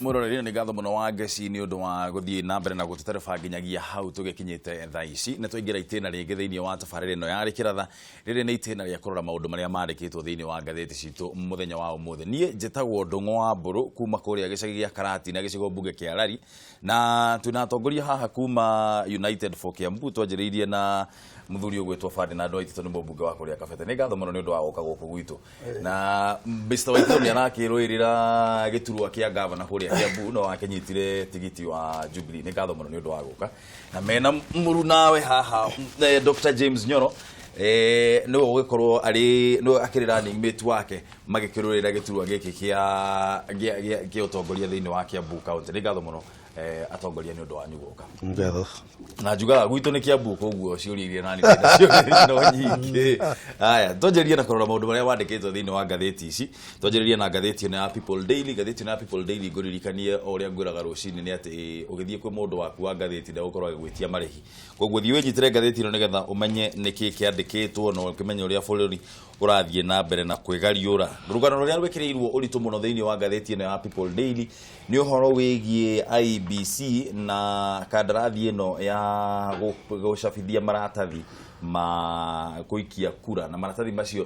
Mwĩroreri, nĩ ngatho mũno wa Ngeci nĩ ũndũ wa gũthiĩ na mbere na gũtũtereba nginyagia hau tũgĩkinyĩte thaa ici. Nĩ twaingĩra itĩna rĩngĩ thĩinĩ wa tabarĩra ĩno ya Rĩkĩratha. Rĩrĩ nĩ itĩna rĩa kũrora maũndũ marĩa mandĩkĩtwo thĩinĩ wa ngathĩti citũ mũthenya wa ũmũthĩ. Niĩ njĩtagwo Ndũng'ũ wa Mbũrũ kuma kũrĩa gĩcagi gĩa Karati na gĩcigo mbunge kĩa Lari, na twĩna atongoria haha kuma United for Kiambu. Twanjĩrĩirie na mũthuri ũgwĩtwo Ferdinand Waititũ, nĩ mũmbunge wa kũrĩa Kabete. Nĩ ngatho mũno nĩ ũndũ wa gũka gũkũ gwitũ. Na Mr. Waititũ nĩ arakĩrũĩrĩra gĩturwa kĩa gavana kũrĩa Kiambu, no akĩnyitire tigiti wa Jubilee. Nĩ ngatho mũno nĩ ũndũ wa gũka. Na mena mũrunawe haha, Dr. James Nyoro, nĩwe ũgĩkorwo arĩ nĩwe akĩrĩ running mate wake magĩkĩrũĩrĩra gĩturwa gĩkĩ kĩa ũtongoria thĩinĩ wa Kiambu County. Nĩ ngatho mũno, atongoria, nĩ ũndũ wanyu gũka. Ngatho. Na njugaga gwitũ nĩ Kiambu, koguo ciũria iria nani ndĩnacio no nyingĩ. Haya, twanjĩrĩrie na kũrora maũndũ marĩa wandĩkĩtwo thĩinĩ wa ngathĩti ici. Twanjĩrĩrie na ngathĩti ĩno ya People Daily. Ngathĩti ĩno ya People Daily, ngũririkanie o ũrĩa ngwĩraga rũcinĩ nĩ atĩ ũgĩthiĩ kwĩ mũndũ waku wa ngathĩti ndegũkorwo agĩgwĩtia marĩhi. Koguo thiĩ wĩnyitĩre ngathĩti ĩno nĩgetha ũmenye nĩkĩ kĩandĩkĩtwo na ũkĩmenye ũrĩa bũrũri ũrathiĩ na mbere na kwĩgariũra. Rũgano rũrĩa rwĩkĩrĩirwo ũritũ mũno thĩinĩ wa ngathĩti ĩno ya People Daily nĩ ũhoro wĩgiĩ IEBC na kandarathi ĩno ya gũcabithia maratathi ma gũikia kura, na maratathi macio,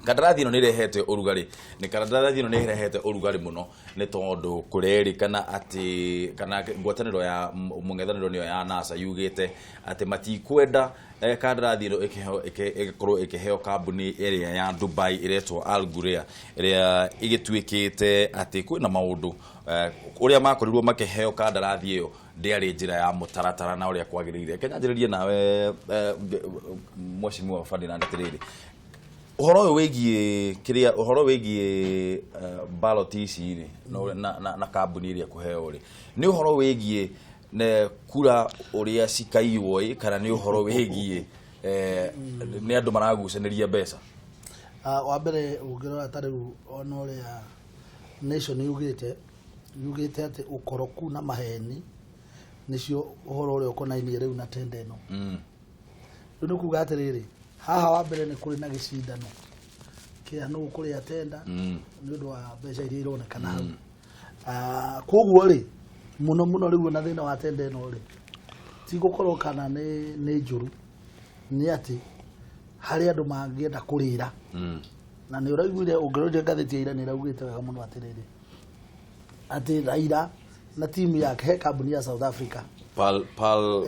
kandarathi ĩno nĩ ĩrehete ũrugarĩ, nĩ kandarathi ĩno nĩ ĩrehete ũrugarĩ mũno, nĩ tondũ kũrerĩkana atĩ kana ngwatanĩro ya mũng'ethanĩro nĩyo ya NASA yugĩte atĩ matikwenda kandarathi ĩno ĩgĩkorwo ĩkĩheo kambuni ĩrĩa ya Dubai ĩretwo Al Ghurair, ĩrĩa ĩgĩtuĩkĩte atĩ kwĩna maũndũ ũrĩa makorirwo makĩheo kandarathi ĩyo ndĩarĩ njĩra ya mũtaratara na ũrĩa kwagĩrĩire. Kenya njĩrĩrie nawe, Mheshimiwa Ferdinand, atĩrĩrĩ, ũhoro ũyũ wĩgiĩ kĩrĩa, ũhoro wĩgiĩ ballot ici rĩ, na kambuni ĩrĩa ĩkũheo rĩ, nĩ ũhoro wĩgiĩ ne kura ũrĩa cikaiywo ĩ, kana nĩ ũhoro wĩgiĩ nĩ andũ maragucanĩria mbeca? Wa mbere, ũngĩrora ta rĩu ona ũrĩa Nation yugĩte atĩ ũkoroku na maheni nĩcio ũhoro ũrĩa ũkonainie rĩu na tenda ĩno. Rĩu nĩ kuga atĩrĩrĩ, haha wa mbere nĩ kũrĩ na gĩcindano kĩa nũ kũrĩa tenda nĩ ũndũ wa mbeca iria ironekana hau. Koguo rĩ, mũno mũno rĩu ona thĩna wa tenda ĩno rĩ, ti gũkorwo kana nĩ njũru, nĩ atĩ harĩ andũ mangĩenda kũrĩra. Na nĩ ũraiguire, ũngĩrorire ngathĩti ya ira, nĩ ĩraugĩte wega mũno atĩrĩrĩ, atĩ Raila na timu yake he kambuni ya South Africa Pal, pal,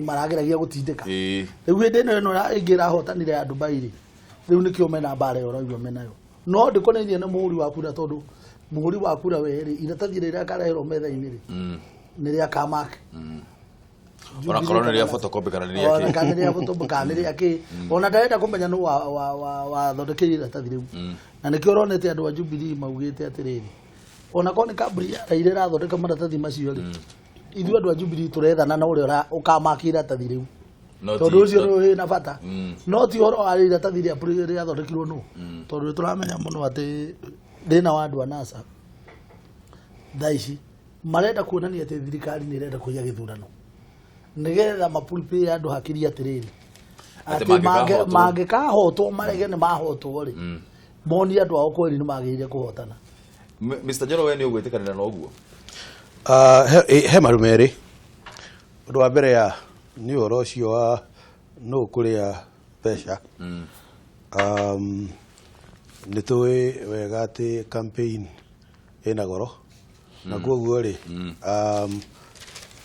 marageragia gũtindĩka. Rĩu hĩndĩ ĩno ĩngĩ ĩrahotanire ya Dubai rĩ, rĩu nĩkĩo mena mbara ĩyo ũraigua menayo, no ndĩkonainie na mũhũri wa kura, tondũ mũhũri wa kura we rĩ, iratathi rĩrĩa akareherwo metha-inĩ rĩ, nĩ rĩa kamake. Ona korwo nĩ rĩa photocopy kana nĩ rĩa Ona kĩ. kana nĩ rĩa photocopy kana nĩ rĩa kĩ, ona ndarenda kũmenya nũ wathondekeire iratathi rĩu. Na nĩkĩo ũronete andũ a Jubilee maugĩte atĩrĩrĩ, ona korwo nĩ kambuni ya Raila ĩrathondeka maratathi macio rĩ, ithuĩ andũ a Jubilee tũrethana na ũrĩa ũkamakia iratathi rĩu, No tondũ ũcio nĩ wĩna bata, no ti ũhoro wa iratathi rĩa rĩathondekirwo nũ, tondũ nĩ tũramenya mũno atĩ thĩna wa andũ a NASA thaa ici marenda kuonania atĩ thirikari nĩ ĩrenda kũiya gĩthurano nĩgetha mapuripĩre andũ hakiri atĩrĩrĩ, Atĩ atĩ mangĩkahotwo. Mangĩkahotwo marege nĩ mahotwo rĩ, monie andũ ao kweri nĩ magĩrĩire kũhotana. Mr. Njoro, we nĩ ũgwĩtĩkanĩra na ũguo? He maru merĩ. Ũndũ wa mbere ya nĩ ũhoro ũcio wa nũ kũrĩa mbeca. Nĩ tũĩ wega atĩ campaign ĩna goro, na koguo rĩ,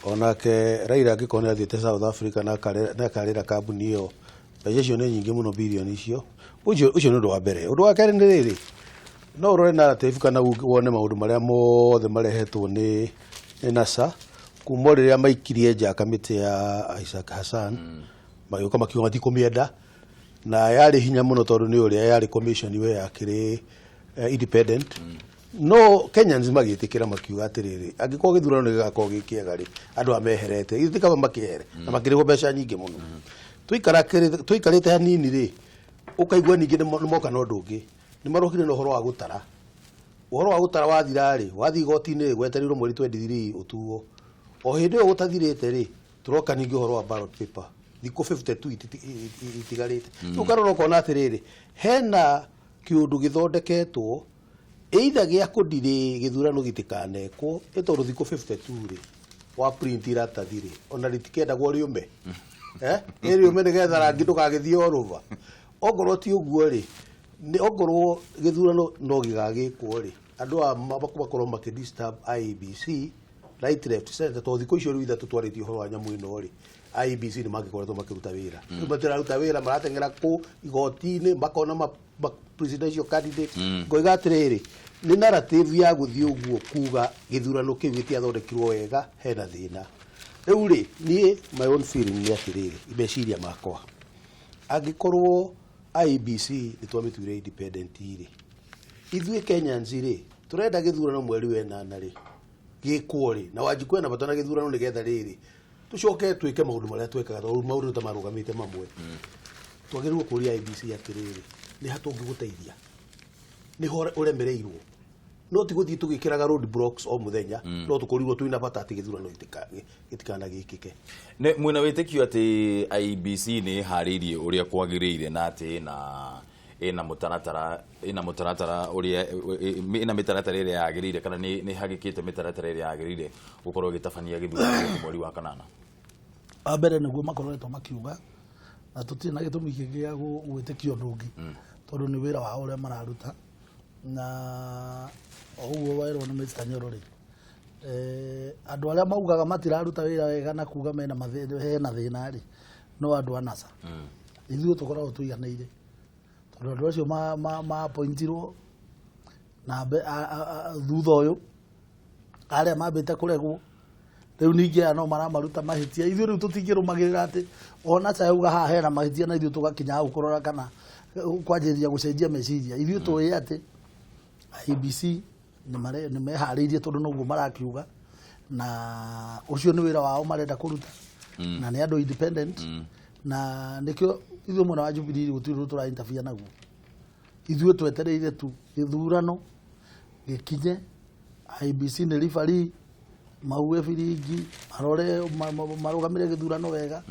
onake Raila angĩkorwo nĩ athiĩte South Africa na akarĩra kambuni ĩyo mbeca icio nĩ nyingĩ mũno, birioni icio. Ũcio nĩ ũndũ wa mbere. Ũndũ wa kerĩ nĩ rĩrĩ, no ũrore narrative kana wone maũndũ marĩa mothe marehetwo nĩ NASA kuma o rĩrĩa maikirie nja kamĩtĩ ya Isaac Hassan, magĩũka makiuga matikũmĩenda, na yarĩ hinya mũno tondũ nĩ ũrĩa yarĩ commission we yakĩrĩ independent. No Kenyans magĩtĩkĩra, makiuga atĩrĩrĩ, angĩkorwo gĩthurano nĩ gĩgakorwo gĩ kĩega rĩ, andũ aya meherete githĩ ti kaba makĩehere, na makĩrĩhwo mbeca nyingĩ mũno. Tũikarĩte hanini rĩ, ũkaigua ningĩ nĩ moka na ũndũ ũngĩ, nĩ marokire na ũhoro wa gũtara. Ũhoro wa gũtara wathira rĩ, wathiĩ igoti-inĩ rĩ, wetereirwo mweri 23 ũtuo. O hĩndĩ ĩyo gũtathirĩte rĩ, tũroka ningĩ ũhoro wa ballot paper, thikũ 52 itigarĩte. Rĩu ũkarora ũkona atĩrĩrĩ, hena kĩũndũ gĩthondeketwo. Either gĩa kũndirĩ gĩthurano gĩtikanekwo, ĩ tondũ thikũ 52 rĩ, wa print iratathi rĩ, ona rĩtikendagwo rĩũme, ĩ rĩũme nĩgetha rangi ndũgagĩthiĩ all over. Ongorwo ti ũguo rĩ, nĩ ongorwo gĩthurano no gĩgagĩkwo rĩ, andũ aya makorwo makĩ disturb IEBC right, left, center, tondũ thikũ icio rĩu ithatũ twarĩtie ũhoro wa nyamũ ĩno rĩ, IEBC nĩ mangĩkoretwo makĩruta wĩra. Rĩu matiraruta wĩra, marateng'era kũ igoti-inĩ, makona ma presidential candidate. Ngoiga atĩrĩrĩ, nĩ narrative ya gũthiĩ ũguo kuga gĩthurano kĩu gĩtiathondekirwo wega, hena thĩna. Rĩu rĩ, niĩ my own feeling nĩ atĩrĩrĩ, meciria makwa, angĩkorwo IEBC nĩ twamĩtuire independent rĩ, ithuĩ Kenyans rĩ, tũrenda gĩthurano mweri wa ĩnana rĩ gĩkwo rĩ, na Wanjikũ ena bata na gĩthurano nĩgetha rĩrĩ tũcoke twĩke maũndũ marĩa twekaga, tondũ maũndũ ta marũgamĩte mamwe, twagĩrĩirwo kũria IEBC atĩrĩrĩ, nĩ ha tũngĩgũteithia, nĩ ho ũremereirwo, no ti gũthiĩ tũgĩkĩraga road blocks o mũthenya, no tũkorirwo twĩna bata atĩ gĩthurano gĩtikanagĩkĩke. Nĩ mwĩna wĩtĩkio atĩ IEBC nĩ ĩharĩirie ũrĩa kwagĩrĩire na atĩ ĩna mũtaratara ũrĩa ĩna mĩtaratara ĩrĩa yagĩrĩire, kana nĩ hagĩkĩte mĩtaratara ĩrĩa yagĩrĩire gũkorwo ĩgĩtabania gĩthurano gĩkĩ mweri wa kanana? Wa mbere, nĩguo makoretwo makiuga, na tũtirĩ na gĩtũmi kĩngĩ gĩa gwĩtĩkia ũndũ ũngĩ, tondũ nĩ wĩra wao ũrĩa mararuta. Na o ũguo werwo nĩ Mr. Nyoro rĩ, andũ arĩa maugaga matiraruta wĩra wega na kuga mena hena thĩna rĩ, no andũ a NASA. Ithuĩ tũkoragwo tũiganĩire, tondũ andũ acio ma appointirwo na thutha ũyũ arĩa mambĩte kũregwo, rĩu ningĩ aya no maramaruta mahĩtia. Ithuĩ rĩu tũtingĩrũmagĩrĩra atĩ ona ta yauga haha hena mahĩtia na ithuĩ tũgakinya hau kũrora kana kwanjĩrĩria gũcenjia meciria. Ithuĩ tũĩ atĩ IEBC nĩ meharĩirie, tondũ noguo marakiuga, na ũcio nĩ wĩra wao marenda kũruta, na nĩ andũ independent, na nĩkĩo ithuĩ mwena wa Jubilee gũtirĩ ũndũ tũra interfere naguo. Ithuĩ twetereire tu gĩthurano gĩkinye, IEBC nĩ referee, mauge biringi, marore marũgamĩre gĩthurano wega,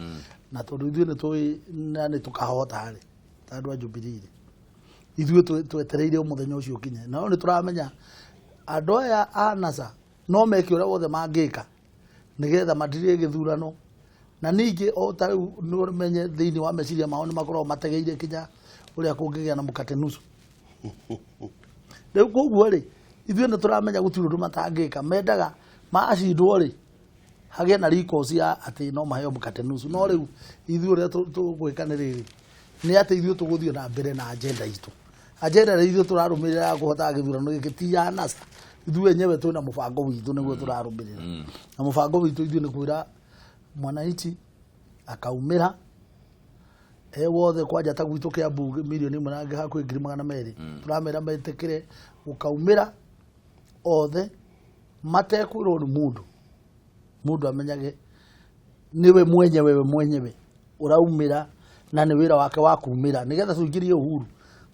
na tondũ ithuĩ nĩ tũĩ na nĩ tũkahota rĩ, ta andũ a Jubilee rĩ, ithuĩ twetereire mũthenya ũcio ũkinye. No nĩ tũramenya andũ aya a NASA no meke ũrĩa wothe mangĩka nĩgetha matirie gĩthurano, na ningĩ o ta rĩu nĩ ũmenye thĩinĩ wa meciria mao nĩ makoragwo mategeire kinya ũrĩa kũngĩgĩa na mũkate nusu. Rĩu koguo rĩ, ithuĩ nĩ tũramenya gũtirĩ ũndũ matangĩka. Mendaga macindwo rĩ, hagĩe na recourse ya atĩ no maheo mũkate nusu. No rĩu ithuĩ ũrĩa tũgwĩka nĩ rĩrĩ, nĩ atĩ ithuĩ tũgũthiĩ na mbere na agenda itũ, agenda ĩrĩa ithuĩ tũrarũmĩrĩra ya kũhotaga gĩthurano gĩkĩ ti ya NASA. Ithuĩ enyewe twĩna mũbango witũ nĩguo tũrarũmĩrĩra, na mũbango witũ ithuĩ nĩ kwĩra mwananchi akaumĩra e wothe, kwanja ta gwitũ Kiambu 1,000,000 na hakuhĩ 200,000. Tũramera metĩkĩre gũkaumĩra othe matekwĩrwo nĩ mũndũ. Mũndũ amenyage nĩwe mwenyewe, we mwenyewe ũraumĩra, na nĩ wĩra wake wa kumĩra nĩgetha tũingĩrie Uhuru,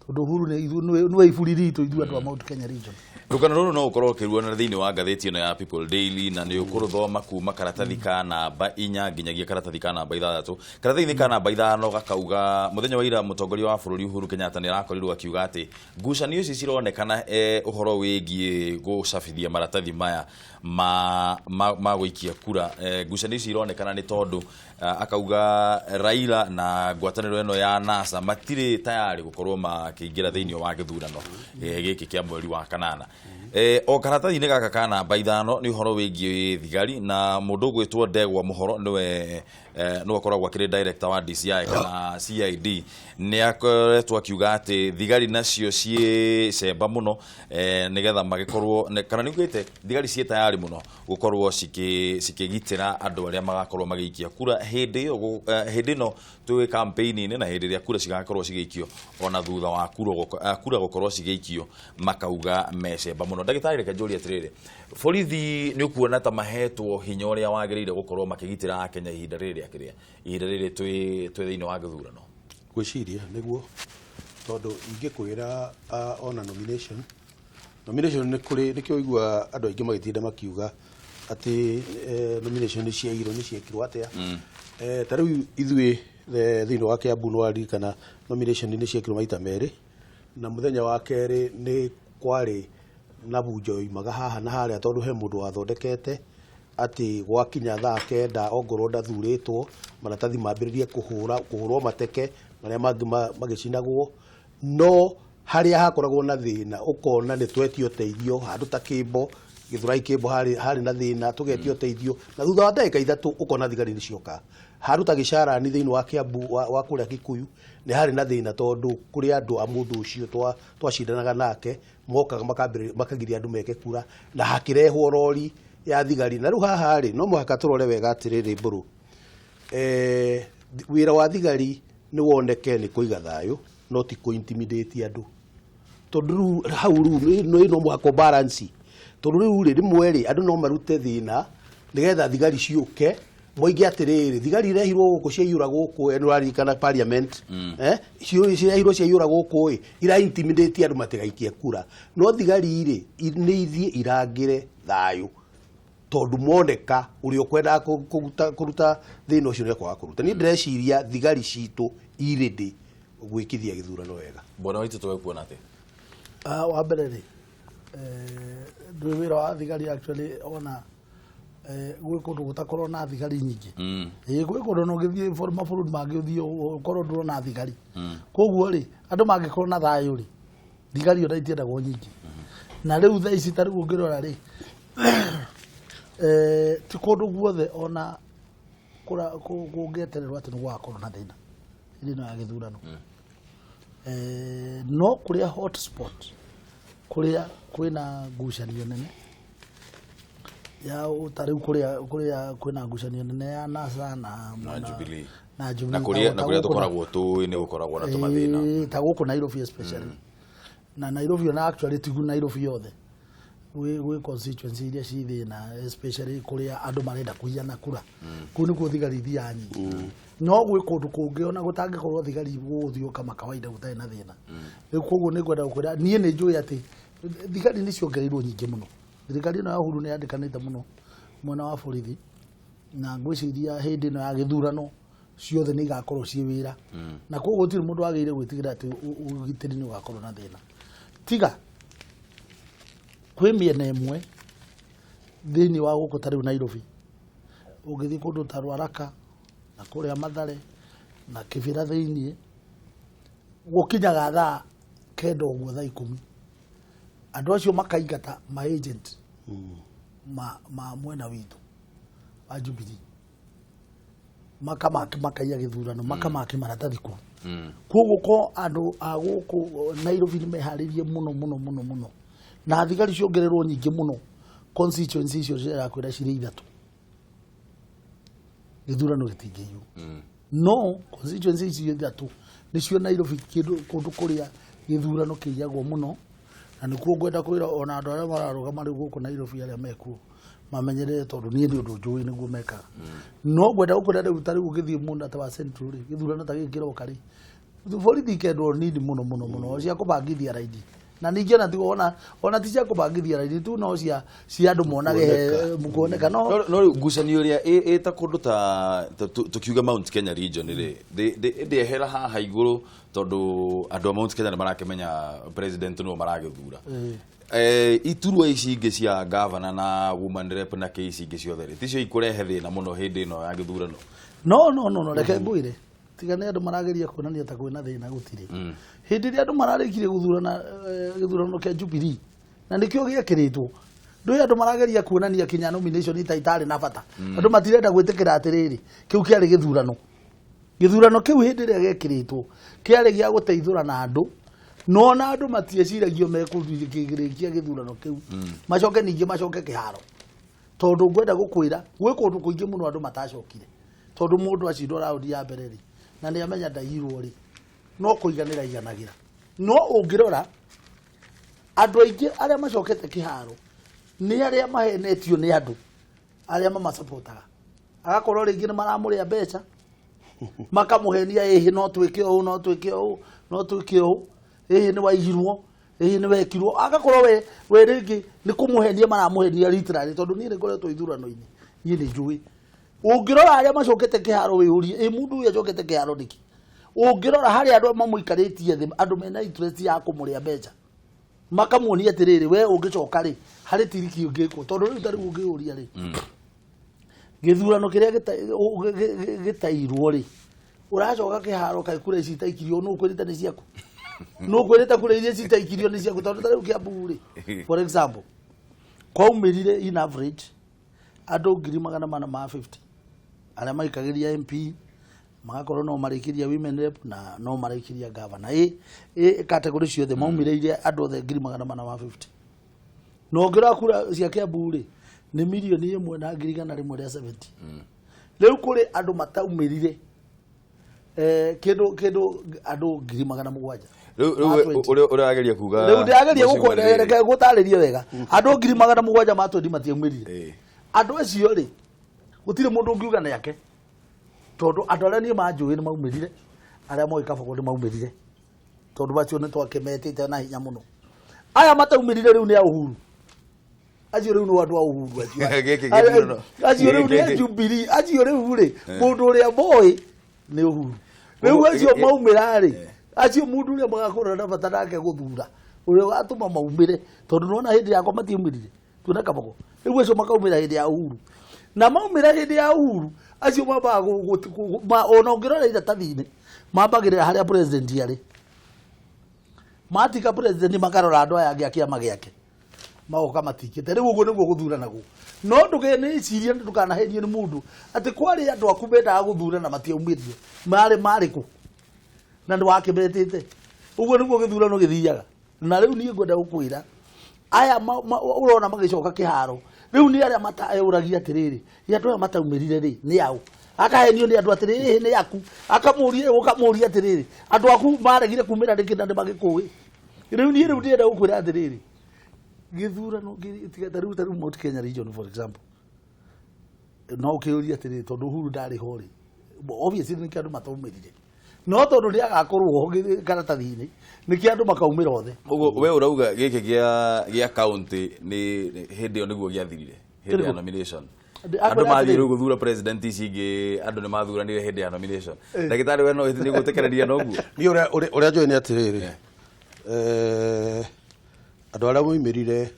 tondũ Uhuru nĩ nĩwe iburi ritũ ithuĩ andũ a Mount Kenya region. Rũgano rũrũ no ũkorwo ũkĩruona thĩinĩ wa ngathĩti ĩno ya People Daily, na nĩ ũkũrũthoma kuma karatathi ka namba 4 nginyagia karatathi ka namba 6. Karatathi-inĩ ka namba 5 gakauga mũthenya wa ira mũtongoria wa bũrũri Uhuru Kenyatta nĩ arakorirwo akiuga atĩ ngucanio ici cironekana ũhoro wĩgiĩ gũcabithia maratathi maya ma gũikia kura, ngucanio ici ironekana nĩ tondũ akauga Raila na ngwatanĩro ĩno ya NASA matirĩ tayari gũkorwo makĩingĩra thĩinĩ wa gĩthurano gĩkĩ kĩa mweri wa kanana. O karatathi-inĩ gaka ka namba 5 nĩ ũhoro wĩgiĩ thigari, na mũndũ ũgwĩtwo Ndegwa Mũhoro nĩwe akoragwo akĩrĩ director wa DCI kana CID, nĩ akoretwo akiuga atĩ thigari nacio ciĩ cemba mũno, nĩgetha magĩkorwo kana nĩ augĩte thigari ciĩ tayari mũno gũkorwo cikĩgitĩra andũ arĩa magakorwo magĩikia kura hĩndĩ ĩyo, hĩndĩ ĩno twĩ campaign-inĩ, na hĩndĩ ĩrĩa kura cigakorwo cigĩikio, ona thutha wa kura gũkorwo cigĩikio, makauga mecemba mũno. Ndagĩtarĩ, reke njũrie atĩrĩrĩ, borithi nĩ ũkuona ta mahetwo hinya ũrĩa wagĩrĩire gũkorwo makĩgitĩra Akenya ihinda rĩrĩ rĩa kĩrĩa, ihinda rĩrĩ twĩ thĩinĩ wa gĩthurano? Ngwĩciria nĩguo, tondũ ingĩkwĩra ona nomination nĩ kũrĩ nĩkĩo ũigua andũ aingĩ magĩtinda makiuga atĩ nomination nĩ ciairwo, nĩ ciekirwo atĩa. Ta rĩu ithuĩ thĩinĩ wa Kiambu nĩ waririkana nomination nĩ ciekirwo maita merĩ, na mũthenya wa kerĩ nĩ kwarĩ Na bunjo yoimaga haha na harĩa, tondũ he mũndũ wathondekete atĩ gwakinya thaa 9 ongorwo ndathurĩtwo, maratathi mambĩrĩrie kũhũrwo mateke, marĩa mangĩ magĩcinagwo. No harĩa hakoragwo na thĩna, ũkona nĩ twetio ũteithio handũ ta Kĩmbo, Gĩthũrai Kĩmbo, harĩ na thĩna, tũgetio ũteithio na thutha wa ndagĩka 3 ũkona thigari nĩ cioka. Handũ ta Gĩcarani thĩinĩ wa Kiambu, wa kũrĩa Kikuyu, nĩ harĩ na thĩna, tondũ kũrĩ andũ a mũndũ ũcio twacindanaga nake mokaga makambĩrĩria makagiria andũ meke kura, na hakĩrehwo rori ya thigari. Na rĩu haha rĩ, no mũhaka tũrore wega atĩrĩrĩ, mbũrũ, wĩra wa thigari nĩ woneke nĩ kũiga thayũ, no ti kũ intimidate andũ, tondũ rĩu hau rĩu no mũhaka balance, tondũ rĩu rĩ, rĩmwe rĩ, andũ no marute thĩna nĩgetha thigari ciũke, moige atĩrĩrĩ, thigari irehirwo gũkũ ciaiyũra gũkũ. Nĩ ũraririkana parliament, cirehirwo ciaiyũra gũkũ ĩ, ira intimidate andũ matigaikie kura. No thigari rĩ, nĩ ithiĩ irangĩre thayũ, tondũ moneka ũrĩa ũkwendaga kũruta thĩna ũcio nĩ ekwaga kũruta. Niĩ ndĩreciria thigari citũ irĩndĩ gwĩkithia gĩthurano wega. Bwana Waitũ, tũgekuona atĩ Wa mbere rĩ, ndũĩ wĩra wa thigari actually, ona gwĩ kũndũ gũtakorwo na thigari nyingĩ. Ĩĩ, gwĩ kũndũ no ũgĩthiĩ mabũrũri mangĩ, ũthiĩ ũkorwo ndũrona thigari. Koguo rĩ, andũ mangĩkorwo na thayũ rĩ, thigari ona itiendagwo nyingĩ. Na rĩu thaa ici, ta rĩu ũngĩrora rĩ, ti kũndũ guothe ona kũngĩetererwo atĩ nĩ gũgakorwo na thĩna hĩndĩ ĩno ya gĩthurano. No kũrĩa hotspot, kũrĩa kwĩna ngucanio nene ya ta rĩu kũrĩa kwĩna ngucanio nene ya NASA na na Jubilee. Na Jubilee. Na kũrĩa na ta kũrĩa gũkũ tũkoragwo tũĩ nĩ gũkoragwo na tũmathĩna. Ta gũkũ Nairobi especially, na Nairobi ona actually ti Nairobi yothe, gwĩ constituency iria ci thĩna, especially kũrĩa andũ marenda kũiyana kura, kũu nĩkuo thigari ithiaga nyingĩ. No gwĩ kũndũ kũngĩ ona gũtangĩkorwo thigari gũgũthiĩ kama kawaida gũtarĩ na thĩna. Rĩu koguo nĩ ngwenda gũkwĩra, niĩ nĩ njũĩ atĩ thigari nĩ ciongereirwo nyingĩ mũno. Thirikari ĩno ya Uhuru nĩ yandĩkanĩte mũno mwena wa borithi, na ngwĩciria hĩndĩ ĩno ya gĩthurano ciothe nĩ igakorwo ciĩ wĩra, na koguo gũtirĩ mũndũ wagĩrĩire gwĩtigĩra atĩ ũgitĩri nĩ ũgakorwo na thĩna, tiga kwĩ mĩena ĩmwe thĩinĩ wa gũkũ, ta rĩu Nairobi, ũngĩthiĩ kũndũ ta Rwaraka na kũrĩa Mathare na Kĩbĩra thĩinĩ, gũkinyaga thaa 9 ũguo, thaa 10, andũ acio makaingata ma agent ma mwena witũ wa Jubilee, makamaki makaiya gĩthurano, makamaki maratathi kũu. Koguo ko andũ a gũkũ Nairobi nĩ meharĩrie mũno mũno mũno mũno, na thigari ciongererwo nyingĩ mũno constituency icio cirakwĩra cirĩ ithatũ, gĩthurano gĩtingĩiywo. No constituency icio ithatũ nĩcio Nairobi, kĩndũ kũndũ kũrĩa gĩthurano kĩiyagwo mũno, na nĩkuo ngwenda kwĩra ona andũ arĩa mararũgama rĩu gũkũ Nairobi, arĩa mekuo, mamenyerere, tondũ niĩ nĩ ũndũ njũĩ nĩguo mekaga. No ngwenda gũkwĩra rĩu, ta rĩu ũgĩthiĩ mũna ta wa Central rĩ, gĩthurano ta gĩkĩ kĩroka rĩ, borithi ikendwo nini mũno mũno mũno cia kũbangithia raini, na ningĩ ona ti ona ti cia kũbangithia raini tu, no cia andũ monage kuoneka no No rĩu ngucanio ĩrĩa ĩ ta kũndũ ta tũkiuga Mount Kenya region rĩ, ndĩehera haha igũrũ, tondũ andũ a Mount Kenya nĩ marakĩmenya president nĩo maragĩthura. Iturwa ici ingĩ cia gavana na woman rep na kĩ, ici ingĩ ciothe rĩ, ticio ikũrehe thĩna mũno hĩndĩ ĩno ya gĩthurano? No, reke ngwĩre, tiga nĩ andũ marageria kuonania ta kwĩna thĩna, gũtirĩ. Hĩndĩ ĩrĩa andũ mararĩkirie gũthurana, gĩthurano kĩa Jubilee na nĩkĩo gĩekĩrĩtwo, ndũĩ andũ marageria kuonania kinya nomination ita itarĩ na bata. Andũ matirenda gwĩtĩkĩra atĩrĩrĩ, kĩu kĩarĩ gĩthurano. Gĩthurano kĩu hĩndĩ ĩrĩa gĩekĩrĩtwo kĩarĩ gĩa gũteithũrana andũ, no ona andũ matieciragio mekũrĩkia gĩthurano kĩu macoke ningĩ macoke kĩharo, tondũ ngwenda gũkwĩra gwĩ kũndũ kũingĩ mũno andũ matacokire, tondũ mũndũ acindwo raundi ya mbere rĩ, na nĩ amenya ndaiyirwo rĩ, no kũiganĩra iganagĩra. No ũngĩrora andũ aingĩ arĩa macokete kĩharo nĩ arĩa mahenetio nĩ andũ arĩa mamacapotaga, agakorwo rĩngĩ nĩ maramũrĩa mbeca, makamũhenia, ĩhĩ no twĩke ũũ, no twĩke ũũ, no twĩke ũũ, ĩhĩ nĩ waiyirwo, ĩhĩ nĩ wekirwo, agakorwo we rĩngĩ nĩ kũmũhenia maramũhenia literally, tondũ niĩ nĩ ngoretwo ithurano-inĩ, niĩ nĩ njũĩ. Ũngĩrora arĩa macokete kĩharo, wĩyũrie, ĩ mũndũ ũyũ acokete kĩharo nĩkĩ? Ũngĩrora harĩ andũ mamũikarĩtie thĩ, andũ mena interest ya kũmũrĩa mbeca. Makamuonia atĩrĩrĩ, we ũngĩcoka rĩ, harĩ tiriki ũngĩkwo, tondũ rĩu ta rĩu ũngĩũria rĩ, gĩthurano kĩrĩa gĩtairwo rĩ, ũracoka kĩharo kaĩ kura ici itaikirio, nũ ũkwĩrĩte nĩ ciaku? Nũ ũkwĩrĩte kura iria citaikirio nĩ ciaku? Tondũ ta rĩu Kiambu rĩ, for example, kwaumĩrire in average andũ 450,000 arĩa maikagĩria MP, magakorwo no marĩkĩria women rep na no marĩkĩria governor, ĩ category ciothe maumĩrĩire andũ othe 450,000. Na ũngĩrora kura cia Kiambu rĩ, nĩ 1,170,000. Rĩu kũrĩ andũ mataumĩrire, kĩndũ andũ 700,000. Rĩu Ma rĩu 20. Ũrĩa ũrageria kuga Rĩu ndĩrageria mheshimiwa nĩ rĩrĩ. Reke gũtarĩrie wega. Andũ 700,000 ma 20 matiaumĩrire. Andũ acio rĩ, gũtirĩ mũndũ ũngiuga nĩ ake, tondũ andũ arĩa niĩ manjũĩ nĩ maumĩrire, arĩa moĩ Kabogo nĩ maumĩrire, tondũ macio nĩ twakĩmetĩte na hinya mũno. Aya mataumĩrire rĩu nĩ a Uhuru, acio rĩu nĩ andũ a Uhuru acio. Gĩkĩ gĩthurano. Acio rĩu nĩ a Gĩkĩ- Jubilee. Acio rĩu rĩ, mũndũ ũrĩa moĩ nĩ Uhuru. Rĩu Ũguo- acio maumĩra rĩ, acio mũndũ ũrĩa magakorwo na bata nake gũthura, ũrĩa ũgatũma maumĩre, tondũ nona hĩndĩ yakwa matiaumĩrire tuona Kabogo. Rĩu acio makaumĩra hĩndĩ ya Uhuru, na maumĩra hĩndĩ ya Uhuru, acio mambaga ona ũngĩrora iratathi-inĩ, mambagĩrĩra harĩa president arĩ. Matiga president, makarora andũ aya angĩ a kĩama gĩake, magoka matikĩte. Rĩu ũguo nĩguo gũthuranagwo. No ndũkenĩcirie, ndũkanahenio nĩ mũndũ atĩ kwarĩ andũ aku mendaga gũthurana matiaumĩrire. Marĩ kũ na nĩ wakĩmetĩte? Ũguo nĩguo gĩthurano gĩthiaga. Na rĩu niĩ ngwenda gũkwĩra, aya ũrona magĩcoka kĩharo rĩu nĩ arĩa mataũragia atĩrĩrĩ, "Ĩ, andũ aya mataumĩrire rĩ, nĩ aũ?" Akahenio nĩ andũ atĩrĩrĩ, "Ĩ, nĩ aku." Akamũria, ũkamũria atĩrĩrĩ, "Andũ aku maregire kumĩra nĩkĩ na nĩ magĩkũĩ?" Rĩu niĩ rĩu ndĩrenda gũkwĩra atĩrĩrĩ, gĩthurano tiga ta rĩu Mount Kenya region, for example, no ũkĩũria atĩrĩrĩ, tondũ Uhuru ndarĩ ho rĩ, obviously nĩkĩo andũ mataumĩrire, no tondũ nĩ agakorwo ho karatathi-inĩ, nĩkĩo andũ makaumĩra othe. Ũguo we ũrauga gĩkĩ gĩa county nĩ hĩndĩ ĩyo nĩguo gĩathirire, hĩndĩ ya Kĩrĩkũ? nomination. Akwĩra Andũ mathiĩ atĩrĩrĩ. rĩu gũthura president ici ingĩ, andũ nĩ mathuranire hĩndĩ ya nomination. Ndagĩtarĩ, we no nĩ gwĩtĩkanĩria na ũguo? Niĩ ũrĩa njũĩ nĩ atĩrĩrĩ, andũ arĩa moimĩrire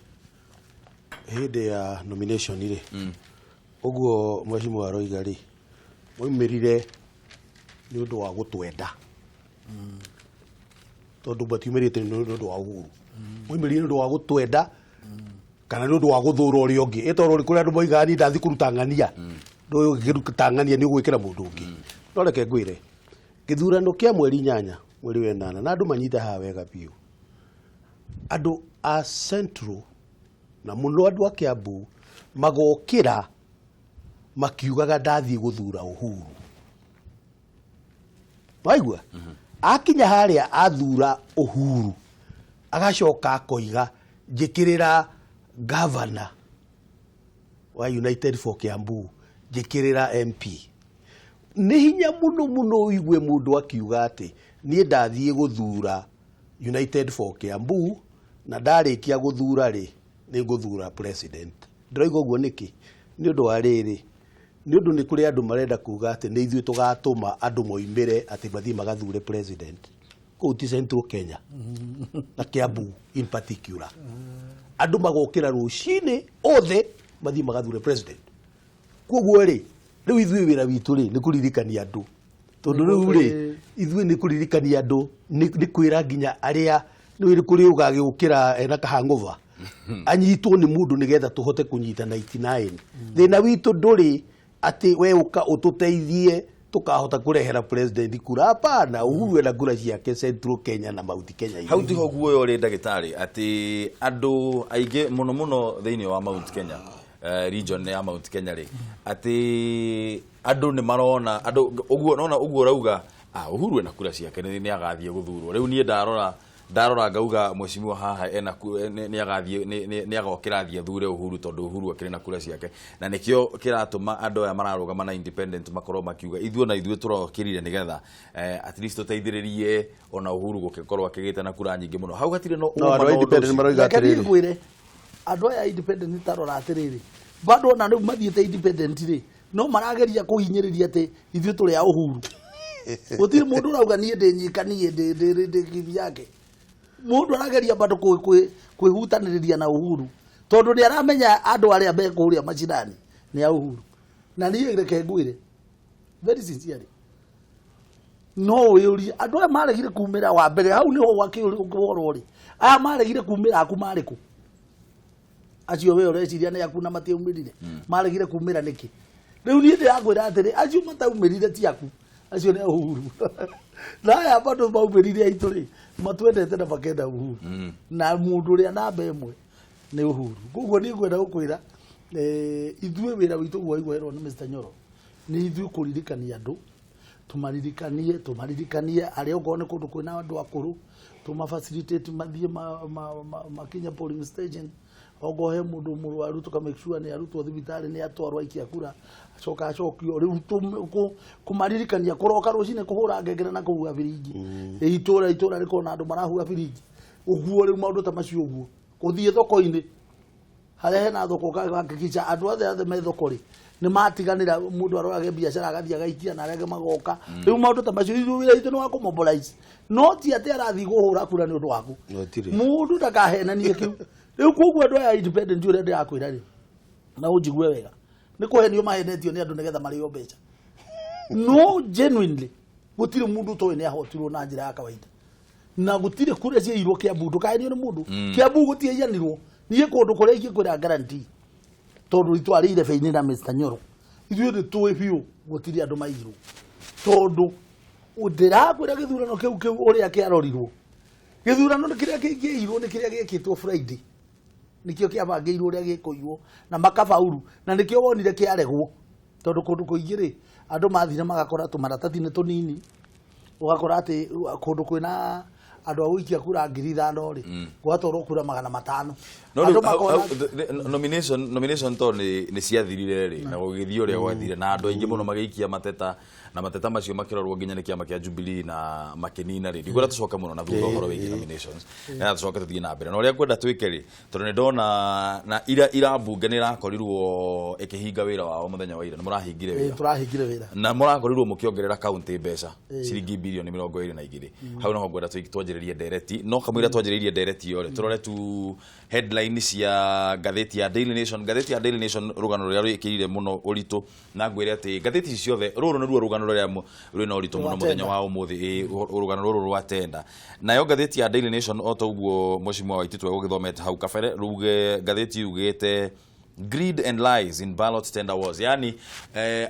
hĩndĩ ya nomination rĩ, ũguo mheshimiwa aroiga rĩ, moimĩrire nĩ ũndũ wa gũtwenda, tondũ matiumĩrĩte nĩ ũndũ wa Uhuru. Moimĩrire nĩ ũndũ wa gũtwenda kana nĩ ũndũ wa gũthũra ũrĩa ũngĩ. Ĩ tondũ kũrĩ andũ moigaga, "Niĩ ndathi kũruta ng'ania, ndũĩ ũngĩruta ng'ania nĩ ũgwĩkĩra mũndũ ũngĩ." No reke ngwĩre, gĩthurano kĩa mweri 8 mweri wa 8, na andũ manyite haha wega biũ, andũ a Central na mũno andũ a Kiambu magokĩra makiugaga, "Ndathiĩ gũthura Uhuru." Waigua, akinya harĩa athura Uhuru, agacoka akoiga, "Njĩkĩrĩra gavana wa United for Kiambu, njĩkĩrĩra MP." Nĩ hinya mũno mũno ũigue mũndũ akiuga atĩ, "Niĩ ndathiĩ gũthura United for Kiambu, na ndarĩkia gũthura rĩ, nĩ ngũthura president." Ndĩroiga ũguo nĩkĩ? Nĩ ũndũ wa rĩrĩ, nĩ ũndũ nĩ kũrĩ andũ marenda kuga atĩ nĩ ithuĩ tũgatũma andũ moimĩre atĩ mathiĩ magathure president kũu ti Central Kenya na Kiambu in particular. Andũ magokĩra rũcinĩ othe mathiĩ magathure president. Koguo rĩ, rĩu ithuĩ wĩra witũ rĩ, nĩ kũririkania andũ, tondũ rĩu rĩ, ithuĩ nĩ kũririkania andũ, nĩ kwĩra nginya arĩa nĩ kũrĩ ũgagĩũkĩra ena kahang'ova anyitwo nĩ mũndũ, nĩgetha tũhote kũnyita 99. Thĩna witũ ndũrĩ atĩ we ũka ũtũteithie tũkahota kũrehera president kura. Hapana, Uhuru ena kura ciake Central Kenya na Mount Kenya. Hau tiho guoya ũrĩ, ndagĩtarĩ, atĩ andũ aingĩ mũno mũno thĩinĩ wa Mount Kenya, region ya Mount Kenya rĩ, atĩ andũ nĩ marona andũ ũguo nona ũguo ũrauga, Uhuru ena kura ciake, nĩ agathiĩ gũthurwo. Rĩu niĩ ndarora ngauga mheshimiwa haha ena nĩ agathiĩ, nĩ agokĩra athiĩ athure Uhuru, tondũ Uhuru akĩrĩ na kura ciake, na nĩkĩo kĩratũma andũ aya mararũgama na independent makorwo makiuga, "Ithuĩ ona ithuĩ tũrokĩrire nĩgetha at least tũteithĩrĩrie ona Uhuru gũgĩkorwo akĩgĩte na kura nyingĩ mũno." Hau hatirĩ no No andũ ũma a na ũndũ independent ũcio. maroiga Reke niĩ atĩrĩrĩ, ngwĩre, andũ aya independent, tarora atĩrĩrĩ, bado ona rĩu mathiĩte independent rĩ, no marageria kũhinyĩrĩria atĩ ithuĩ tũrĩ a Uhuru. Gũtirĩ mũndũ ũrauga, "Niĩ ndĩ nyika, niĩ ndĩ kibi yake." Mũndũ arageria bado kwĩhutanĩrĩria na Uhuru tondũ nĩ aramenya andũ arĩa me kũrĩa macinani nĩ a Uhuru. Na niĩ reke ngwĩre very sincerely, no wĩũrie andũ aya maregire kumĩra wa mbere hau nĩho gwakĩũrwo rĩ, aya maregire kumĩra aku marĩ kũ? Acio we ũreciria nĩ aku na matiaumĩrire, maregire kumĩra nĩkĩ? Rĩu niĩ ndĩrakwĩra atĩrĩ, acio mataumĩrire ti aku, acio nĩ a Uhuru. Na aya bado maumĩrire aitũ rĩ, matwendete na makenda Uhuru, na mũndũ ũrĩa namba ĩmwe nĩ Uhuru. Koguo niĩ ngwenda gũkwĩra, ithuĩ wĩra witũ guo waigua nĩ Mr. Nyoro, nĩ ithuĩ kũririkania andũ, tũmaririkanie arĩa okorwo nĩ kũndũ kwĩna andũ akũrũ, tũma facilitate mathiĩ makinye polling station. Okorwo he mũndũ mũrwaru, tũka make sure nĩ arutwo thibitarĩ, nĩ atwarwo aikia kura, acoka acokio. Rĩu kũmaririkania kũroka rũcinĩ kũhũra ngengere na kũhuha biringi, itũra rĩkorwo na andũ marahuha biringi ũguo. Rĩu maũndũ ta macio ũguo, gũthiĩ thoko-inĩ harĩa hena thoko, ũkahakikisha andũ othe me thoko rĩ nĩ matiganĩra, mũndũ arorage biacara agathiĩ agaikia na arĩa angĩ magoka. Rĩu maũndũ ta macio, ithuĩ wĩra witũ nĩ wa kũmobilize, no ti atĩ arathiĩ kũhũra kura nĩ ũndũ waku. Gũtirĩ. Mũndũ ndakahenanie kĩu. Rĩu koguo andũ aya independent, ũrĩa ndĩrakwĩra rĩ, na ũnjigue wega, nĩ kũhenio mahenetio nĩ andũ nĩgetha marĩo mbeca. No genuinely gũtirĩ mũndũ ũtoĩ nĩ ahotirwo na njĩra ya kawaida, na gũtirĩ kura ciairwo Kiambu. Ndũkahenio nĩ mũndũ, Kiambu gũtiaiyanirwo. Niĩ kũndũ kũrĩa ingĩkwĩra guarantee, tondũ itwarĩire irebe-inĩ na Mr. Nyoro, ithuĩ nĩ tũĩ biũ gũtirĩ andũ mairwo, tondũ ndĩrakwĩra gĩthurano kĩu ũrĩa kĩarorirwo, gĩthurano nĩ kĩrĩa kĩngĩirwo nĩ kĩrĩa gĩekĩtwo Friday, nĩkĩo kĩabangĩirwo ũrĩa gĩkũiywo na makabauru, na nĩkĩo wonire kĩaregwo, tondũ kũndũ kũingĩ rĩ, andũ mathire magakora tũmaratathi nĩ tũnini, ũgakora atĩ kũndũ kwĩna andũ a gũikia kura 5,000 rĩ, gwatwarwo kura 500. No Andũ rĩu hau- makona nomination to nĩ ciathirire rĩ, na gũgĩthiĩ ũrĩa gwathire, na andũ aingĩ mũno magĩikia mateta, na mateta macio makĩrorwo nginya nĩ kĩama kĩa Jubilee na makĩnina rĩ. Ndikwenda tũcoke mũno na thutha ũhoro wĩgiĩ nominations, na tũcoke tũthiĩ na mbere na ũrĩa ngwenda twĩke rĩ, tondũ nĩ ndona na ira mbunge nĩ ĩrakorirwo ĩkĩhinga wĩra wao mũthenya wa ira. Nĩ mũrahingire wĩra? Tũrahingire wĩra. Na mũrakorirwo mũkĩongerera kaunti mbeca ciringi bilioni 22. Hau naho ngwenda twanjĩrĩrie ndereti, no kamũira twanjĩrĩirie ndereti ĩyo rĩ, tũrore tu headline cia ngathĩti ya Daily Nation. Ngathĩti ya Daily Nation, rũgano rũrĩa rwĩkĩrire mũno ũritũ, na ngwĩre atĩ ngathĩti ici ciothe, rũrũ nĩruo rũgano rũrĩa rwĩna ũritũ mũno Rwa mũthenya tenda. wa ũmũthĩ. Ĩ, rũgano rũrũ rwa tenda. Nayo ngathĩti ya Daily Nation, o ta ũguo Mheshimiwa Waititu egũgĩthomete hau kabere, ruge ngathĩti yugĩte "Greed and lies in ballot tender wars", yani